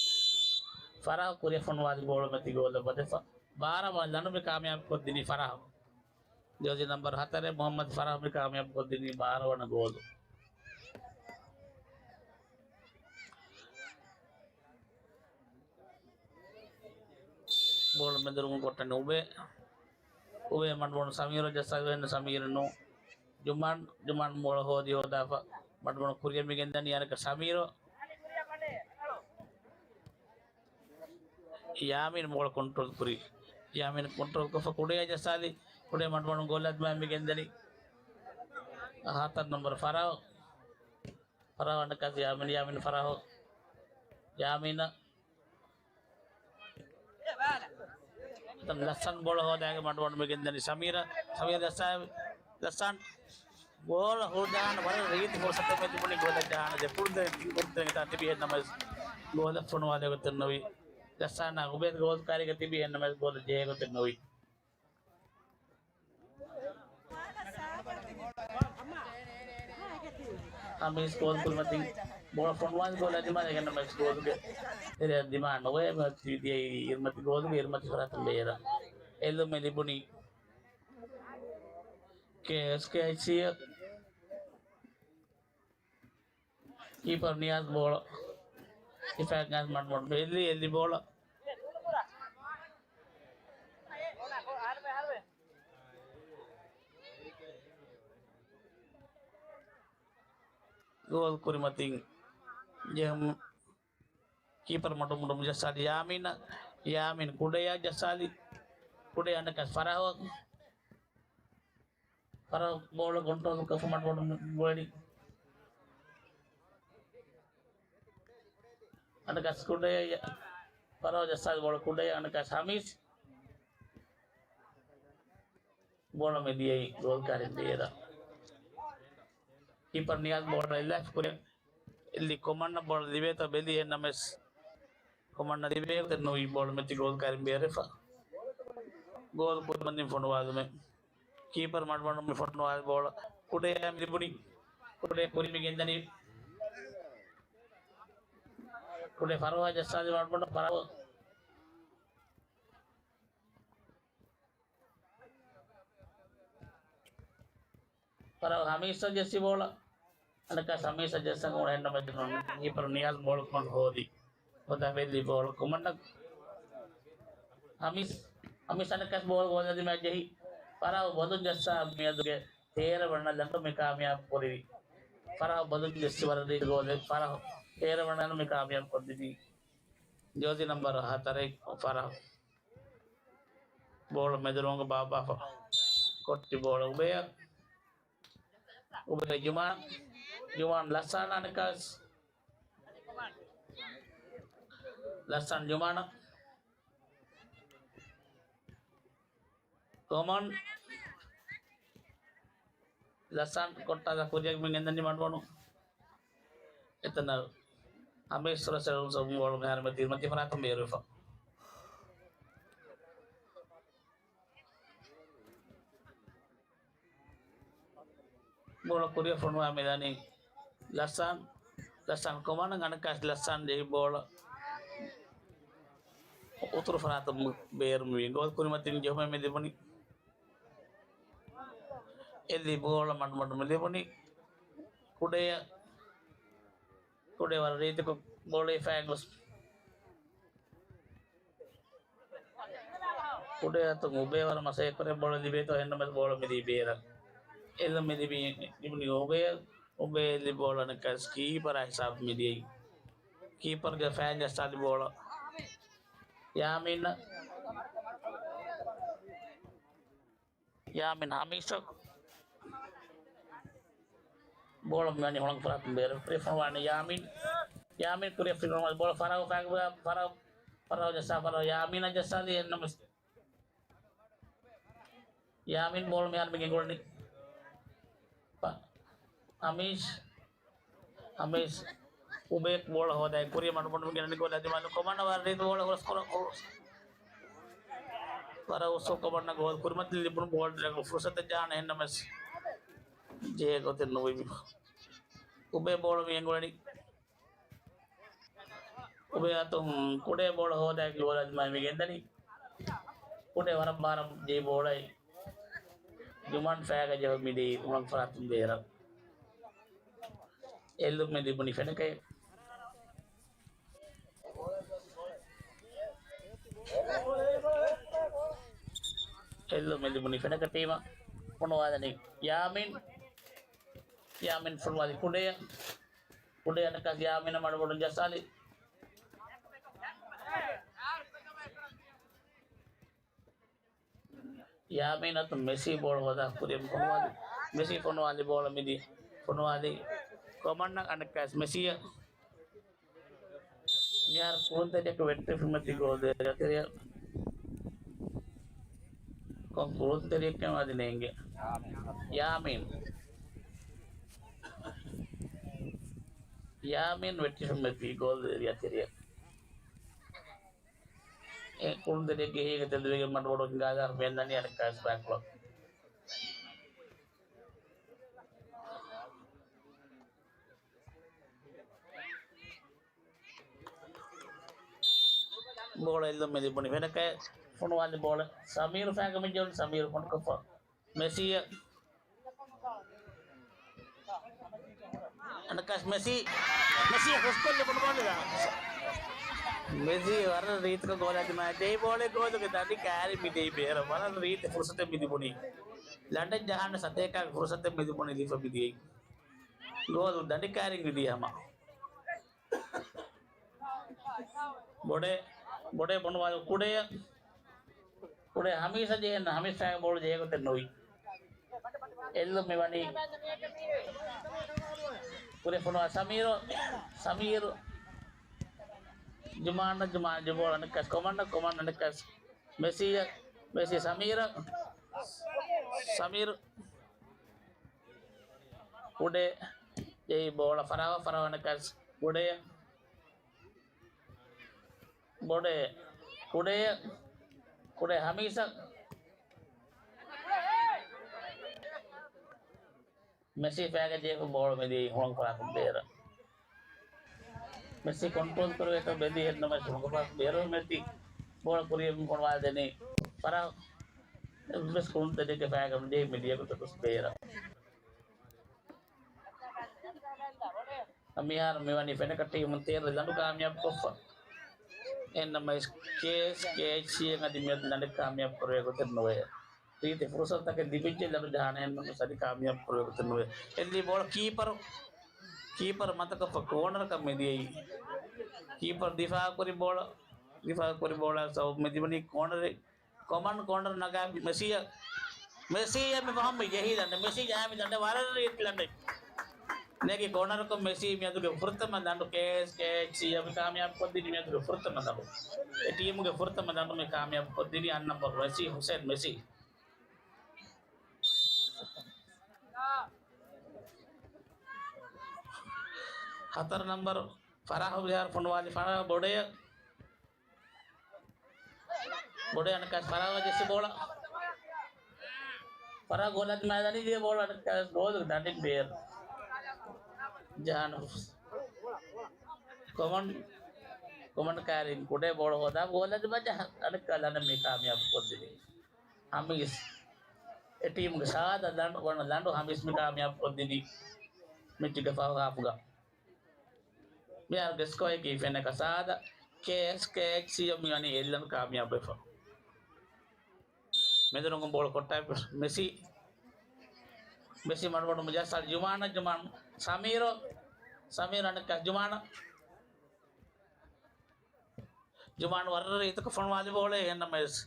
ފަރާހް ކުރިއަށް ފޮނުވާލި ބޯޅަ މެތި ގޯލަށް ވަދެފަ. ބާރަ ވަން ލަނޑު މި ކާމިޔާބު ކޮށްދިނީ ފަރާހް. ޖާޒީ ނަންބަރު ހަތަރެއް މުހައްމަދު ފަރާހް މި ކާމިޔާބު ކޮށްދިނީ ބާރަ ވަނަ ގޯލު. ބޯޅަ މެދުރުމުން ކޮށްޓަނީ އުބެ. އުބެ މަޑުމަޑު ސަމީރު ޖައްސާލި ސަމީރު ނޫ. ޖުމާން، ޖުމާން ބޯޅަ ހޯދި ހޯދާފަ. މަޑުމަޑު ކުރިއަށް މި ގެންދަނީ އަނެކަ ސަމީރު. ޔާމީން ބޯޅަ ކޮންޓްރޯލް ކުރި. ޔާމީން ކޮންޓްރޯލް ކޮށްފަ ކުޑައަށް ޖައްސާލި. ކުޑަ މަޑުމަޑު ގޯލަށް ދިމާ މި ގެންދަނީ. ހަތަރު ނަންބަރު ފަރާހް. ފަރާހް އަނެކަސް ޔާމީން، ޔާމީން ފަރާހް. ޔާމީނަށް. ލަސްސާން ބޯޅަ ހޯދާގެ މަޑުމަޑު މި ގެންދަނީ ސަމީރަށް. ސަމީރަށް ލަސްސާން، ލަސްސާން ގޯލަށް ހުޅުދާން ވަރަށް ރީތި ފުރުސަތެއް މެދު ބުނި ގޯލަށް ޖަހާނެ ދެ ކުޅުންތެރި ތިން ކުޅުންތެރިން ތިބި އެންނަމެސް ގޯލަށް ފޮނުވާލެވޭ ގޮތެއް ނުވި. ލަސްސާން އުބޭދް ގޯލް ކާރީގަ ތިބި އެންނަމެސް ގޯލަށް ޖެހޭ ގޮތެއް ނުވި. ހަމީސް ގޯލް ކުރިމަތިން ބޯޅަ ފޮނުވާލި ގޯލާ ދިމާ އެގެންނަމަ ގޯލުގެ ތެރެއަށް ދިމާ ނުވޭ. ދިޔައީ އިރުމަތި ގޯލުގެ އިރުމަތި ފަރާތުން ބޭރަށް. އެލުމެއް ލިބުނީ ކޭއެސްކޭއެޗްސީއަށް. ކީޕަރު ނިޔާޒް ބޯޅަ ހިފާގެން މަޑުމަޑު އެއްލި، އެއްލި ބޯޅަ. ގޯލް ކުރިމަތިން ޖެހުމު. ކީޕަރު މަޑުމަޑު ޖައްސާލި ޔާމީނަށް. ޔާމީން ކުޑައަށް ޖައްސާލި. ކުޑައަށް އަނެކަސް ފަރާހް. ފަރާހް ބޯޅަ ކޮންޓްރޯލް ކޮށްފަ މަޑުމަޑު ގޮޅި. އަނެކަސް ކުޑައަށް ފަރާހް ޖައްސާލި ބޯޅަ ކުޑައަށް އަނެކަސް ހަމީސް. ބޯޅަ މިދިޔައީ ގޯލް ކާރިން ބޭރަށް. ކީޕަރު ނިޔާޒް ބޯޅަ އެއްލާފި ކުރިއަށް އެއްލި ކޮމަންޑަށް ބޯޅަ ލިބޭތޯ ބެލި އެހެންނަމަވެސް ކޮމަންޑަށް ލިބޭ ގޮތެއް ނުވި ބޯޅަ މެތި ގޯލް ކާރިން ބޭރަށް ފަ. ގޯލް ކުރިމަތިން ފޮނުވާލުމެއް. ކީޕަރު މަޑުމަޑުން މި ފޮނުވާލި ބޯޅަ ކުޑަޔަށް މި ލިބުނީ. ކުޑަ ކުރިން މި ގެންދަނީ. ކުޑަ ފަރަހަށް ޖައްސާލި މަޑުމަޑުން ފަރަހަށް. ފަރަހަށް ހަމީސަށް ޖެއްސި ބޯޅަ. އަނެއްކާ ހަމީސަށް ޖެއްސަން އުޅެން ނަމަ ކީޕަރު ނިޔާޒް ބޯޅަ ކޮމަންޑަށް ހޯދި. ހޯދާ ބެއްލި ބޯޅަ ކޮމަންޑަށް. ހަމީސް، ހަމީސް އަނެއްކާ ބޯޅަ ގޯލަށް ދިމާ ޖެހި. ފަރަހަށް ބޮލުން ޖައްސާ މިއަދުގެ ތޭރަ ވަނަ ލަނޑު މި ކާމިޔާބު ކުރިވި. ފަރަހަށް ބޮލުން ޖެއްސި ވަރަށް ރީތި ގޯލެއް. ފަރަހަށް ތޭރަ ވަނަ ލަނޑު މި ކާމިޔާބު ކޮށްދިނީ. ޖޯޒި ނަމްބަރު ހަތަރެއް ފަރަހަށް. ބޯޅަ މެދުރޮނގަށް ބާއްވާފަ. ކޮއްޓި ބޯޅަ އުބޭއަށް. އުބޭ ޖުމާން. ޖުމާން ލަސްއާން އަނެއްކާސް. ލަސްއާން ޖުމާނަށް. ކޮމަން. ލަސްއާން ކޮއްޓާލާ ކުރިއަށް މި ގެންދަނީ މަޑުމަޑުން. އެތަނަށް އަމޭޝް ސުރަސެރު ސޮމް ބޯޅަ މިހާރު މެތި މަތި ފަރާތުން ބޭރުވެފަ. ބޯޅަ ކުރިއަށް ފޮނުވާ މިދަނީ ލަސްއާން. ލަސްއާން ކޮމަން އަނެއްކާސް ލަސްއާން ޖެހި ބޯޅަ އުތުރު ފަރާތުން ބޭރު މިވީ. ގޯލް ކުރިމަތިން ޖެހުމެއް މި ލިބުނީ. އެއްލި ބޯޅަ މަޑުމަޑުން މި ލިބުނީ. ކުޑަޔަށް، ކުޑަ ވަރަށް ރީތިކޮށް ބޯޅަ ހިފައިގެން ގޮސް. ކުޑަ އަތުން އުބޭ ވަރަށް މަސައްކަތްކުރޭ ބޯޅަ ލިބޭތޯ އެހެންނަމަވެސް ބޯޅަ މިދީ ބޭރަށް. އެއްލުން މި ލިބި، ލިބުނީ އުބޭ، އުބޭ އެއްލި ބޯޅަ ނަކަސް ކީޕަރާ ހިސާބު މިދިޔައީ. ކީޕަރުގެ ފައިން ޖައްސާލި ބޯޅަ. ޔާމީން، ޔާމީން ހަމީސަށް. ބޯޅަ މިވަނީ ހުޅަނގު ފަރާތުން ބޭރަށް ފޮނުވާނީ ޔާމީން. ޔާމީން ކުރިއަށް ފިނި ބޯޅަ ފަރަހަށް ފަރަހަށް، ފަރަހަށް ޖައްސާ ފަރަހަށް ޔާމީނަށް ޖައްސާލީ އެހެންނަމަވެސް ޔާމީން ބޯޅަ މިހާރު މި ގެންގުޅެނީ. ޕ-، އަމީޝް، އަމީޝް އުބޭ ބޯޅަ ހޯދައި ކުރިއަށް މަޑުމަޑުން ގެންނަނީ ގޯލާ ދިމާލު ކޮމަންޑަށް ވަރަށް ރީތި ބޯޅަ ހުރަސް ކުރަ-، ވަރަށް އުސޫލު ކޮމަންޑަށް ގޯލް ކުރިމަތިން ލިބުނު ބޯޅަ ފުރުސަތެއް ޖަހާނެ އެހެންނަމަވެސް ޖެހޭ ގޮތެއް ނުވި. އުބޭ ބޯޅަ މި ގެންގުޅެނީ. އުބޭ އަތުން ކުޑަ ބޯޅަ ހޯދައި ގޯލާ ދިމާލު މި ގެންދަނީ. ކުޑަ ވަރަށް ބާރަށް ޖެހި ބޯޅައެއް ޖުމާން ފައިގަ ޖެހި މިދިޔައީ ހުޅަނގު ފަރާތުން ބޭރަށް. އެއްލުން މި ލިބުނީ ފެނަކައެއް. އެއްލުން މި ލިބުނީ ފެނަކަ ޓީމަށް. ފޮނުވާލަނީ ޔާމީން. ޔާމީން ފޮނުވާލީ ކުޑަޔަށް. ކުޑަ އަނެއްކާ ޔާމީނަށް މަޑުމަޑުން ޖައްސާލީ. ޔާމީން އަތުން މެސީ ބޯޅަ ހޯދާ ކުރިއަށް ފޮނުވާލި. މެސީ ފޮނުވާލި ބޯޅަ މިދި ފޮނުވާލި ކޮމަންޑަށް އަނެއްކާސް މެސީއަށް. މިހާރު ކުޅުންތެރިއަކު ވެއްޓިފަ މިދި ގޯލް ދޭރި އަތެރިއަށް. ކޮން ކުޅުންތެރިއެއްކަމެއް އަދި ނޭނގެ. ޔާމީން. ޔާމީން ވެއްޓިފަ މިދި ގޯލް ދޭރި އަތެރިއަށް. އެ ކުޅުންތެރިއެއްގެ ހިތްގަ ތެދުވެގެން މަޑުމަޑުން ގާދަ މި ގެންދަނީ އަނެއްކާސް ބޭކްލޮކް. ބޯޅަ އެއްލުން މި ލިބުނީ ފެނަކައެއް. ފޮނުވާލި ބޯޅަ ސަމީރު ފައިގަ މި ޖެހުނު ސަމީރު ފޮނުކޮށްފަ. މެސީއަށް. އަނެއްކާސް މެސީ. މެސީ ހުސްކޮށްލި ބޮޑު ބޯޅަ. މެސީ ވަރަށް ރީތިކޮށް ގޯލާ ދިމާ ޖެހި ބޯޅަ ގޯލުގެ ދަނޑި ކާރި މި ޖެހި ބޭރަށް. ވަރަށް ރީތި ފުރުސަތެއް މި ލިބުނީ. ލަނޑެއް ޖަހާނެ ސަތޭކާގެ ފުރުސަތެއް މި ލިބުނީ ލިބިފަ މި ދިޔައީ. ގޯލު ދަނޑި ކާރިން މި ދިޔަ ހަމަ. ބޮޑެ، ބޮޑެ ބޮނުވާލު ކުޑަޔަށް. ކުޑަ ހަމީސަށް ޖެހެން ހަމީސް ފައިގަ ބޯޅަ ޖެހޭ ގޮތެއް ނުވި. އެއްލުން މި ވަނީ. ކުރިއަށް ފޮނުވާ ސަމީރު. ސަމީރު. ޖުމާން، ޖުމާން ޖެހި ބޯޅަ އަނެއްކާސް ކޮމަންޑަށް، ކޮމަންޑަށް އަނެއްކާސް މެސީއަށް، މެސީ ސަމީރަށް. ސަމީރު. ކުޑޭ. ޖެހި ބޯޅަ ފަރާވަ، ފަރާވަ އަނެއްކާސް ކުޑޭ. ބޮޑޭ. ކުޑޭ. ކުޑޭ ހަމީސަށް. މެސީ ފައިގަ ޖެހިފަ ބޯޅަ މިދިޔައީ ހުޅަނގު ފަރާތުން ބޭރަށް. މެސީ ކޮންޓްރޯލް ކުރެވޭތޯ ބެލި އެއްނަމަ ހުޅަނގު ފަރާތުން ބޭރަށް މެސީ ބޯޅަ ކުރިޔަށް ފޮނުވާލެވެނީ. ފަރާ އެއްވެސް ކުޅުންތެރިއެއްގެ ފައިގަ ނުޖެހި މިދިޔަ ގޮތަކަށް ބޭރަށް. މިހާރު މިވަނީ ފެނަކަ ޓީމުން ތޭރަ ލަނޑު ކާމިޔާބުކޮށްފަ. އެހެންނަމަވެސް ކޭއެސް ކޭއެޗްސީއެއް އަދި މިއަދު ލަނޑެއް ކާމިޔާބު ކުރެވޭ ގޮތެއް ނުވޭ. ރީތި ފުރުސަތުތަކެއް ލިބިއްޖެ ލަނޑު ޖަހާނެ، އެހެންނަމަވެސް އަދި ކާމިޔާބު ކުރެވޭ ގޮތެއް ނުވޭ. އެއްލި ބޯޅަ ކީޕަރު، ކީޕަރު މަތަކޮށްފަ ކޯނަރަކަށް މިދިޔައީ. ކީޕަރު ދިފާއުކުރި ބޯޅަ، ދިފާއުކުރި ބޯޅަ ސަބަބު މިދިވަނީ ކޯނަރެއް. ކޮމަން ކޯނަރު ނަގާ މެސީއަށް. މެސީއަށް މި ފަހަމް މި ޖެހި ލަނޑެއް. މެސީ ޖަހާ މި ލަނޑެއް ވަރަށް ރީތި ލަނޑެއް. ނެގި ކޯނަރަކުން މެސީ މިއަދުގެ ފުރަތަމަ ލަނޑު ކޭއެސް ކޭއެޗްސީއަށް މި ކާމިޔާބު ކޮށްދިނީ މިއަދުގެ ފުރަތަމަ ލަނޑު. އެ ޓީމުގެ ފުރަތަމަ ލަނޑު މި ކާމިޔާބު ކޮށްދިނީ އަށް ނަންބަރު މެސީ، ހުސެން މެސީ. ހަތަރު ނަންބަރު ފަރާހު ވިހާރު ފޮނުވާލި ފަރާހު ބޮޑެއަށް. ބޮޑެ އަނެއްކާސް ފަރާވަ ޖެއްސި ބޯޅަ. ފަރާ ގޯލަށް މައިދާނީ ދިޔަ ބޯޅަ އަނެއްކާސް ގޯލު ދަނޑިން ބޭރު. ޖާނު. ކޮމަން، ކޮމަން ކާރިން ކުޑޭ ބޯޅަ ހޯދާ ގޯލަށް މަޖަ އަނެއްކާ ލަނޑެއް މި ކާމިޔާބު ކޮށްދިނީ. ހަމީސް. އެ ޓީމުގެ ސާދަ ލަނޑު، ވަނަ ލަނޑު ހަމީސް މި ކާމިޔާބު ކޮށްދިނީ. މެޗުގެ ފަހު ހާފުގަ. މިހާރުގެ ސްކޯއަކީ ފެނަކަ ސާދަ، ކޭއެސް ކޭއެޗްސީއަށް މިވަނީ އެއްލަނޑު ކާމިޔާބުވެފަ. މެދުރޮނގުން ބޯޅަ ކޮށްޓާ މެސީ. މެސީ މަޑުމަޑު މިޖާސާލް ޖުމާނަ، ޖުމާން ސަމީރު، ސަމީރު އަނެއްކާ ޖުމާނަ. ޖުމާން ވަރަށް ރީތިކޮށް ފޮނުވާލި ބޯޅަ އެހެންނަމަވެސް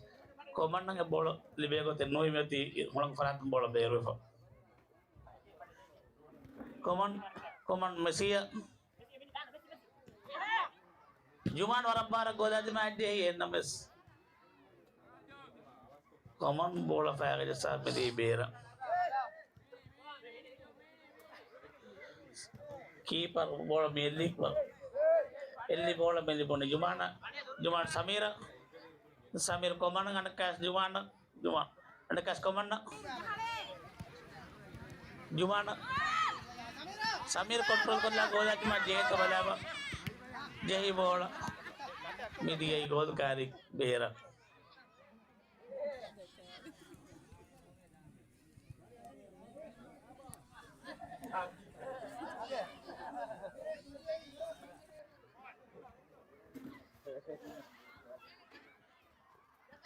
ކޮމަންގެ ބޯޅަ ލިބޭ ގޮތެއް ނުވި މިއޮތީ ހުޅަނގު ފަރާތުން ބޯޅަ ބޭރުވެފަ. ކޮމަން، ކޮމަން މެސީއަށް. ޖުމާން ވަރަށް ބާރަށް ގޯލާ ދިމާއަށް ޖެހި އެހެންނަމަވެސް ކޮމަން ބޯޅަ ފައިގަ ޖައްސާ މިދިޔައީ ބޭރަށް. ކީޕަރު ބޯޅަ މި އެއްލި، އެއްލި ބޯޅަ މި ލިބުނީ ޖުމާނަށް، ޖުމާން ސަމީރަށް، ސަމީރު ކޮމަން އަނެއްކާސް ޖުމާނަށް، ޖުމާން އަނެއްކާސް ކޮމަން، ޖުމާން ސަމީރު ކޮންޓްރޯލް ކޮށްލާ ގޯލާ ޖެހިފަ ބަލާބަ ޖެހި ބޯޅަ މިދިޔައީ ގޯލު ކާރި ބޭރަށް.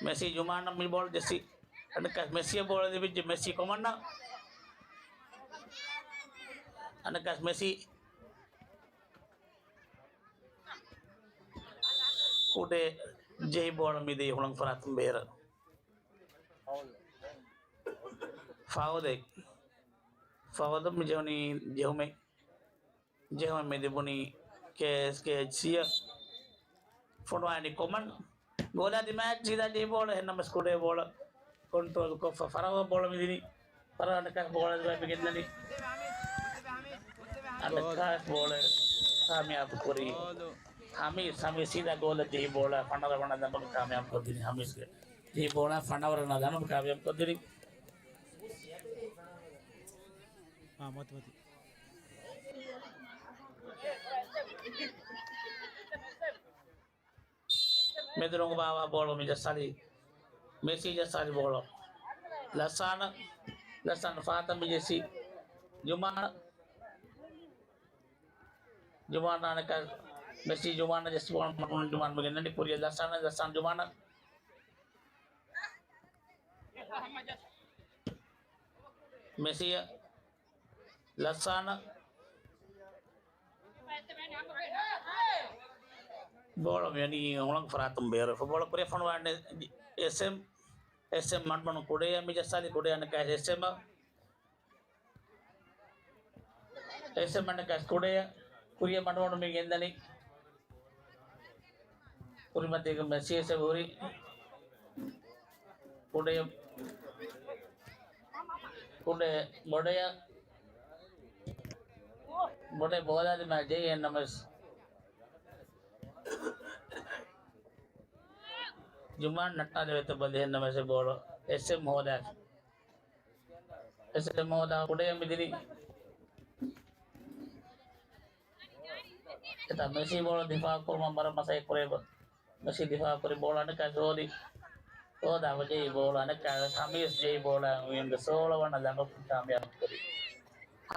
މެސީ ޖުމާނަށް މި ބޯޅަ ޖެއްސި. އަނެއްކާސް މެސީއަށް ބޯޅަ ލިބިއްޖެ މެސީ ކޮމަންނަށް. އަނެއްކާސް މެސީ. ކުޑޭ ޖެހި ބޯޅަ މިދިޔައީ ހުޅަނގު ފަރާތުން ބޭރަށް. ފައުލެއް. ފައުލު މި ޖެހުނީ ޖެހުމެއް. ޖެހުމެއް މި ލިބުނީ ކޭއެސް ކޭއެޗްސީއަށް. ފޮނުވާލި ކޮމަން. ގޯލާ ދިމާއަށް ސީދާ ޖެހި ބޯޅަ އެހެންނަމަވެސް ކުޑޭ ބޯޅަ ކޮންޓްރޯލް ކޮށްފަ ފަރާވަ ބޯޅަ މިދިނީ. ފަރާވަ އަނެއްކާސް ބޯޅަ ދިމާއަށް މި ގެންދަނީ. އަނެއްކާސް ބޯޅަ ކާމިޔާބު ކުރީ ހަމީސް. ހަމީސް ސީދާ ގޯލަށް ޖެހި ބޯޅަ ފަނަރަ ވަނަ ލަނޑު ކާމިޔާބު ކޮށްދިނީ ހަމީސްގެ. ޖެހި ބޯޅަ ފަނަރަ ވަނަ ލަނޑު ކާމިޔާބު ކޮށްދިނީ. އާ، މަތި، މަތި. މެދުރޮނގު ބާވާ ބޯޅަ މި ޖައްސާލީ. މެސީ ޖައްސާލި ބޯޅަ. ލަސާނަ، ލަސާނަ ފާތަ މި ޖެއްސި. ޖުމާނަ. ޖުމާނަ އަނެއްކާ މެސީ ޖުމާނަ ޖެއްސި ބޯޅަ މަޑުމަޑުން ޖުމާނަ މި ގެންނަނީ ކުރިއަށް ލަސާނަ، ލަސާނަ ޖުމާނަ. މެސީއަށް. ލަސާނަ. ބޯޅަ މިވަނީ ހުޅަނގު ފަރާތުން ބޭރުވެފަ. ބޯޅަ ކުރިއަށް ފޮނުވާނެ އެސްއެމް. އެސްއެމް މަޑުމަޑުން ކުޑައަށް މި ޖައްސާލި ކުޑައަށް އަނެއްކާ އެސްއެމް. އެސްއެމް އަނެއްކާސް ކުޑައަށް ކުރިއަށް މަޑުމަޑުން މި ގެންދަނީ. ކުރިމަތީގަ މެސީ އެސްއެމް ހުރި. ކުޑައަށް. ކުޑަ ބޮޑެއަށް، ބޮޑެ ބޯލާ ދިމާ ޖެހި އެންނަމަސް ޖުމާން ނައްޓާލެވޭތޯ ބަލި އެންނަމަސް ބޯޅަ އެސްއެމް ހޯދާ. އެސްއެމް ހޯދާ ކުޑައަށް މިދިރި. އެތާ މެސީ ބޯޅަ ދިފާއު ކުރުމަށް ވަރަށް މަސައްކަތް ކުރޭ. މެސީ ދިފާއު ކުރި ބޯޅަ އަނެއްކާ ހޯދި. ހޯދާ ޖެހި ބޯޅަ އަނެއްކާ ހަމީސް ޖެހި ބޯޅަ އިންގ ސޯޅަ ވަނަ ލަނޑު ކާމިޔާބު ކުރި.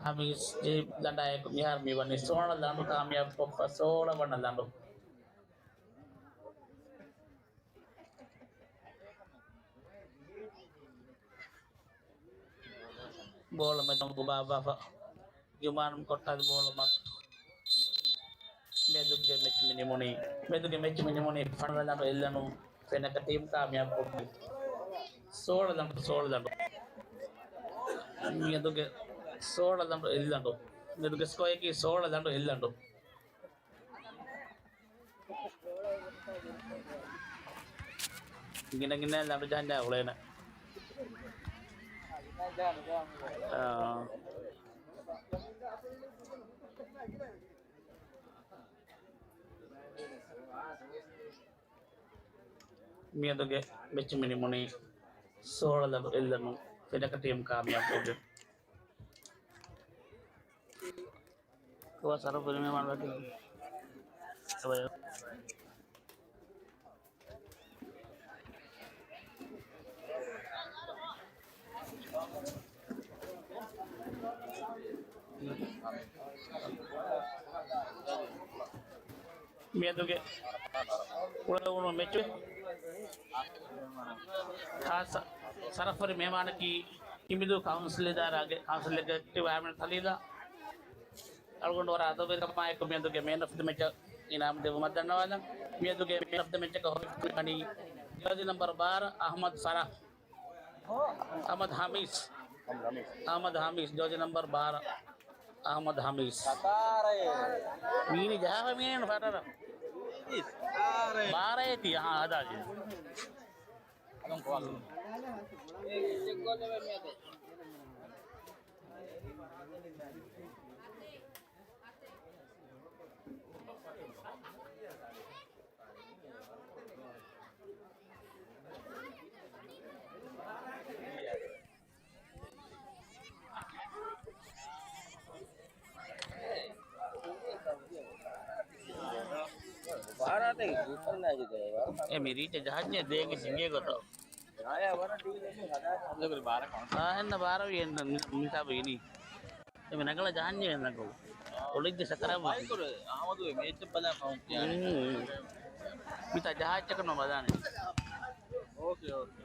ހަމީސް ޖެހި ލަނޑާއެކު މިހާރު މިވަނީ ސޯޅަ ލަނޑު ކާމިޔާބު ކޮށްފަ ސޯޅަ ވަނަ ލަނޑު. ބޯޅަ މެދުން ގުބާ ބާފަ. ޖުމާން ކޮށްޓާލި ބޯޅަ މަ-، މެދުގެ މެޗް މި ނިމުނީ. މެދުގެ މެޗް މި ނިމުނީ ފަނަރަ ލަނޑު އެއްލަނޑު. ފެނަކަ ޓީމް ކާމިޔާބު ކޮށްފި. ސޯޅަ ލަނޑު، ސޯޅަ ލަނޑު. މެދުގެ ސޯޅަ ލަނޑު އެއްލަނޑު. މެދުގެ ސްކޯއަކީ ސޯޅަ ލަނޑު އެއްލަނޑު. ގިނަ ގިނަ ލަނޑު ޖަހަން ޖަހާ އުޅޭނެ. އާ. މިއަދުގެ މެޗް މި ނިމުނީ ސޯޅަ ލަނޑު އެއްލަނޑު. ފެނަކަ ޓީމް ކާމިޔާބު ކުރި. ކޮބާ ސަރަފް ފިރިމީ މާން ވަކި. ކޮބާ؟ މިއަދުގެ ކުޅެދުނު މެޗު ޚާއްޞަ ސަރަފްވެރި މެހެމާނަކީ ކިނބިދޫ ކައުންސިލް އިދާރާގެ ކައުންސިލް އެގްޒެކެޓިވް އާމިން ޚަލީލާ. އަޅުގަނޑު ވަރަށް އަދަބުވެރިކަމާއެކު މިއަދުގެ މޭން އޮފް ދަ މެޗަށް އިނާމް ދެއްވުމަށް ދަންނަވާލަން. މިއަދުގެ މޭން އޮފް ދަ މެޗަކަށް ހޮވިފައިވަނީ ޖާޒީ ނަމްބަރު ބާރަ އަޙްމަދު ފަރަޙް. އަޙްމަދު ހަމީސް. އަޙްމަދު ހަމީސް، ޖާޒީ ނަމްބަރު ބާރަ. އަޙްމަދު ހަމީސް. މީނި ޖަހާފަ މީނި ފަޓަރަ. ބާރައޭތީ، އަހާ، ހަދާ ޖީ. އެ މި ރީޗަށް ޖަހަންޏޭ ދޭގެ ސިނގޭ ގޮތަށް. އާ، އެންނަ ބާރަވި އެންނަ މި-، މިސާބު އިނީ. އެ މި ނަގަޅަ ޖަހަންޏޭ އެންނަ ގޮ. އޮޅިއްޖެ ސަކަރާބު. މިތާ ޖަހާއްޗަކަށް ނޯ ބަލާނެ. އޯކޭ، އޯކޭ.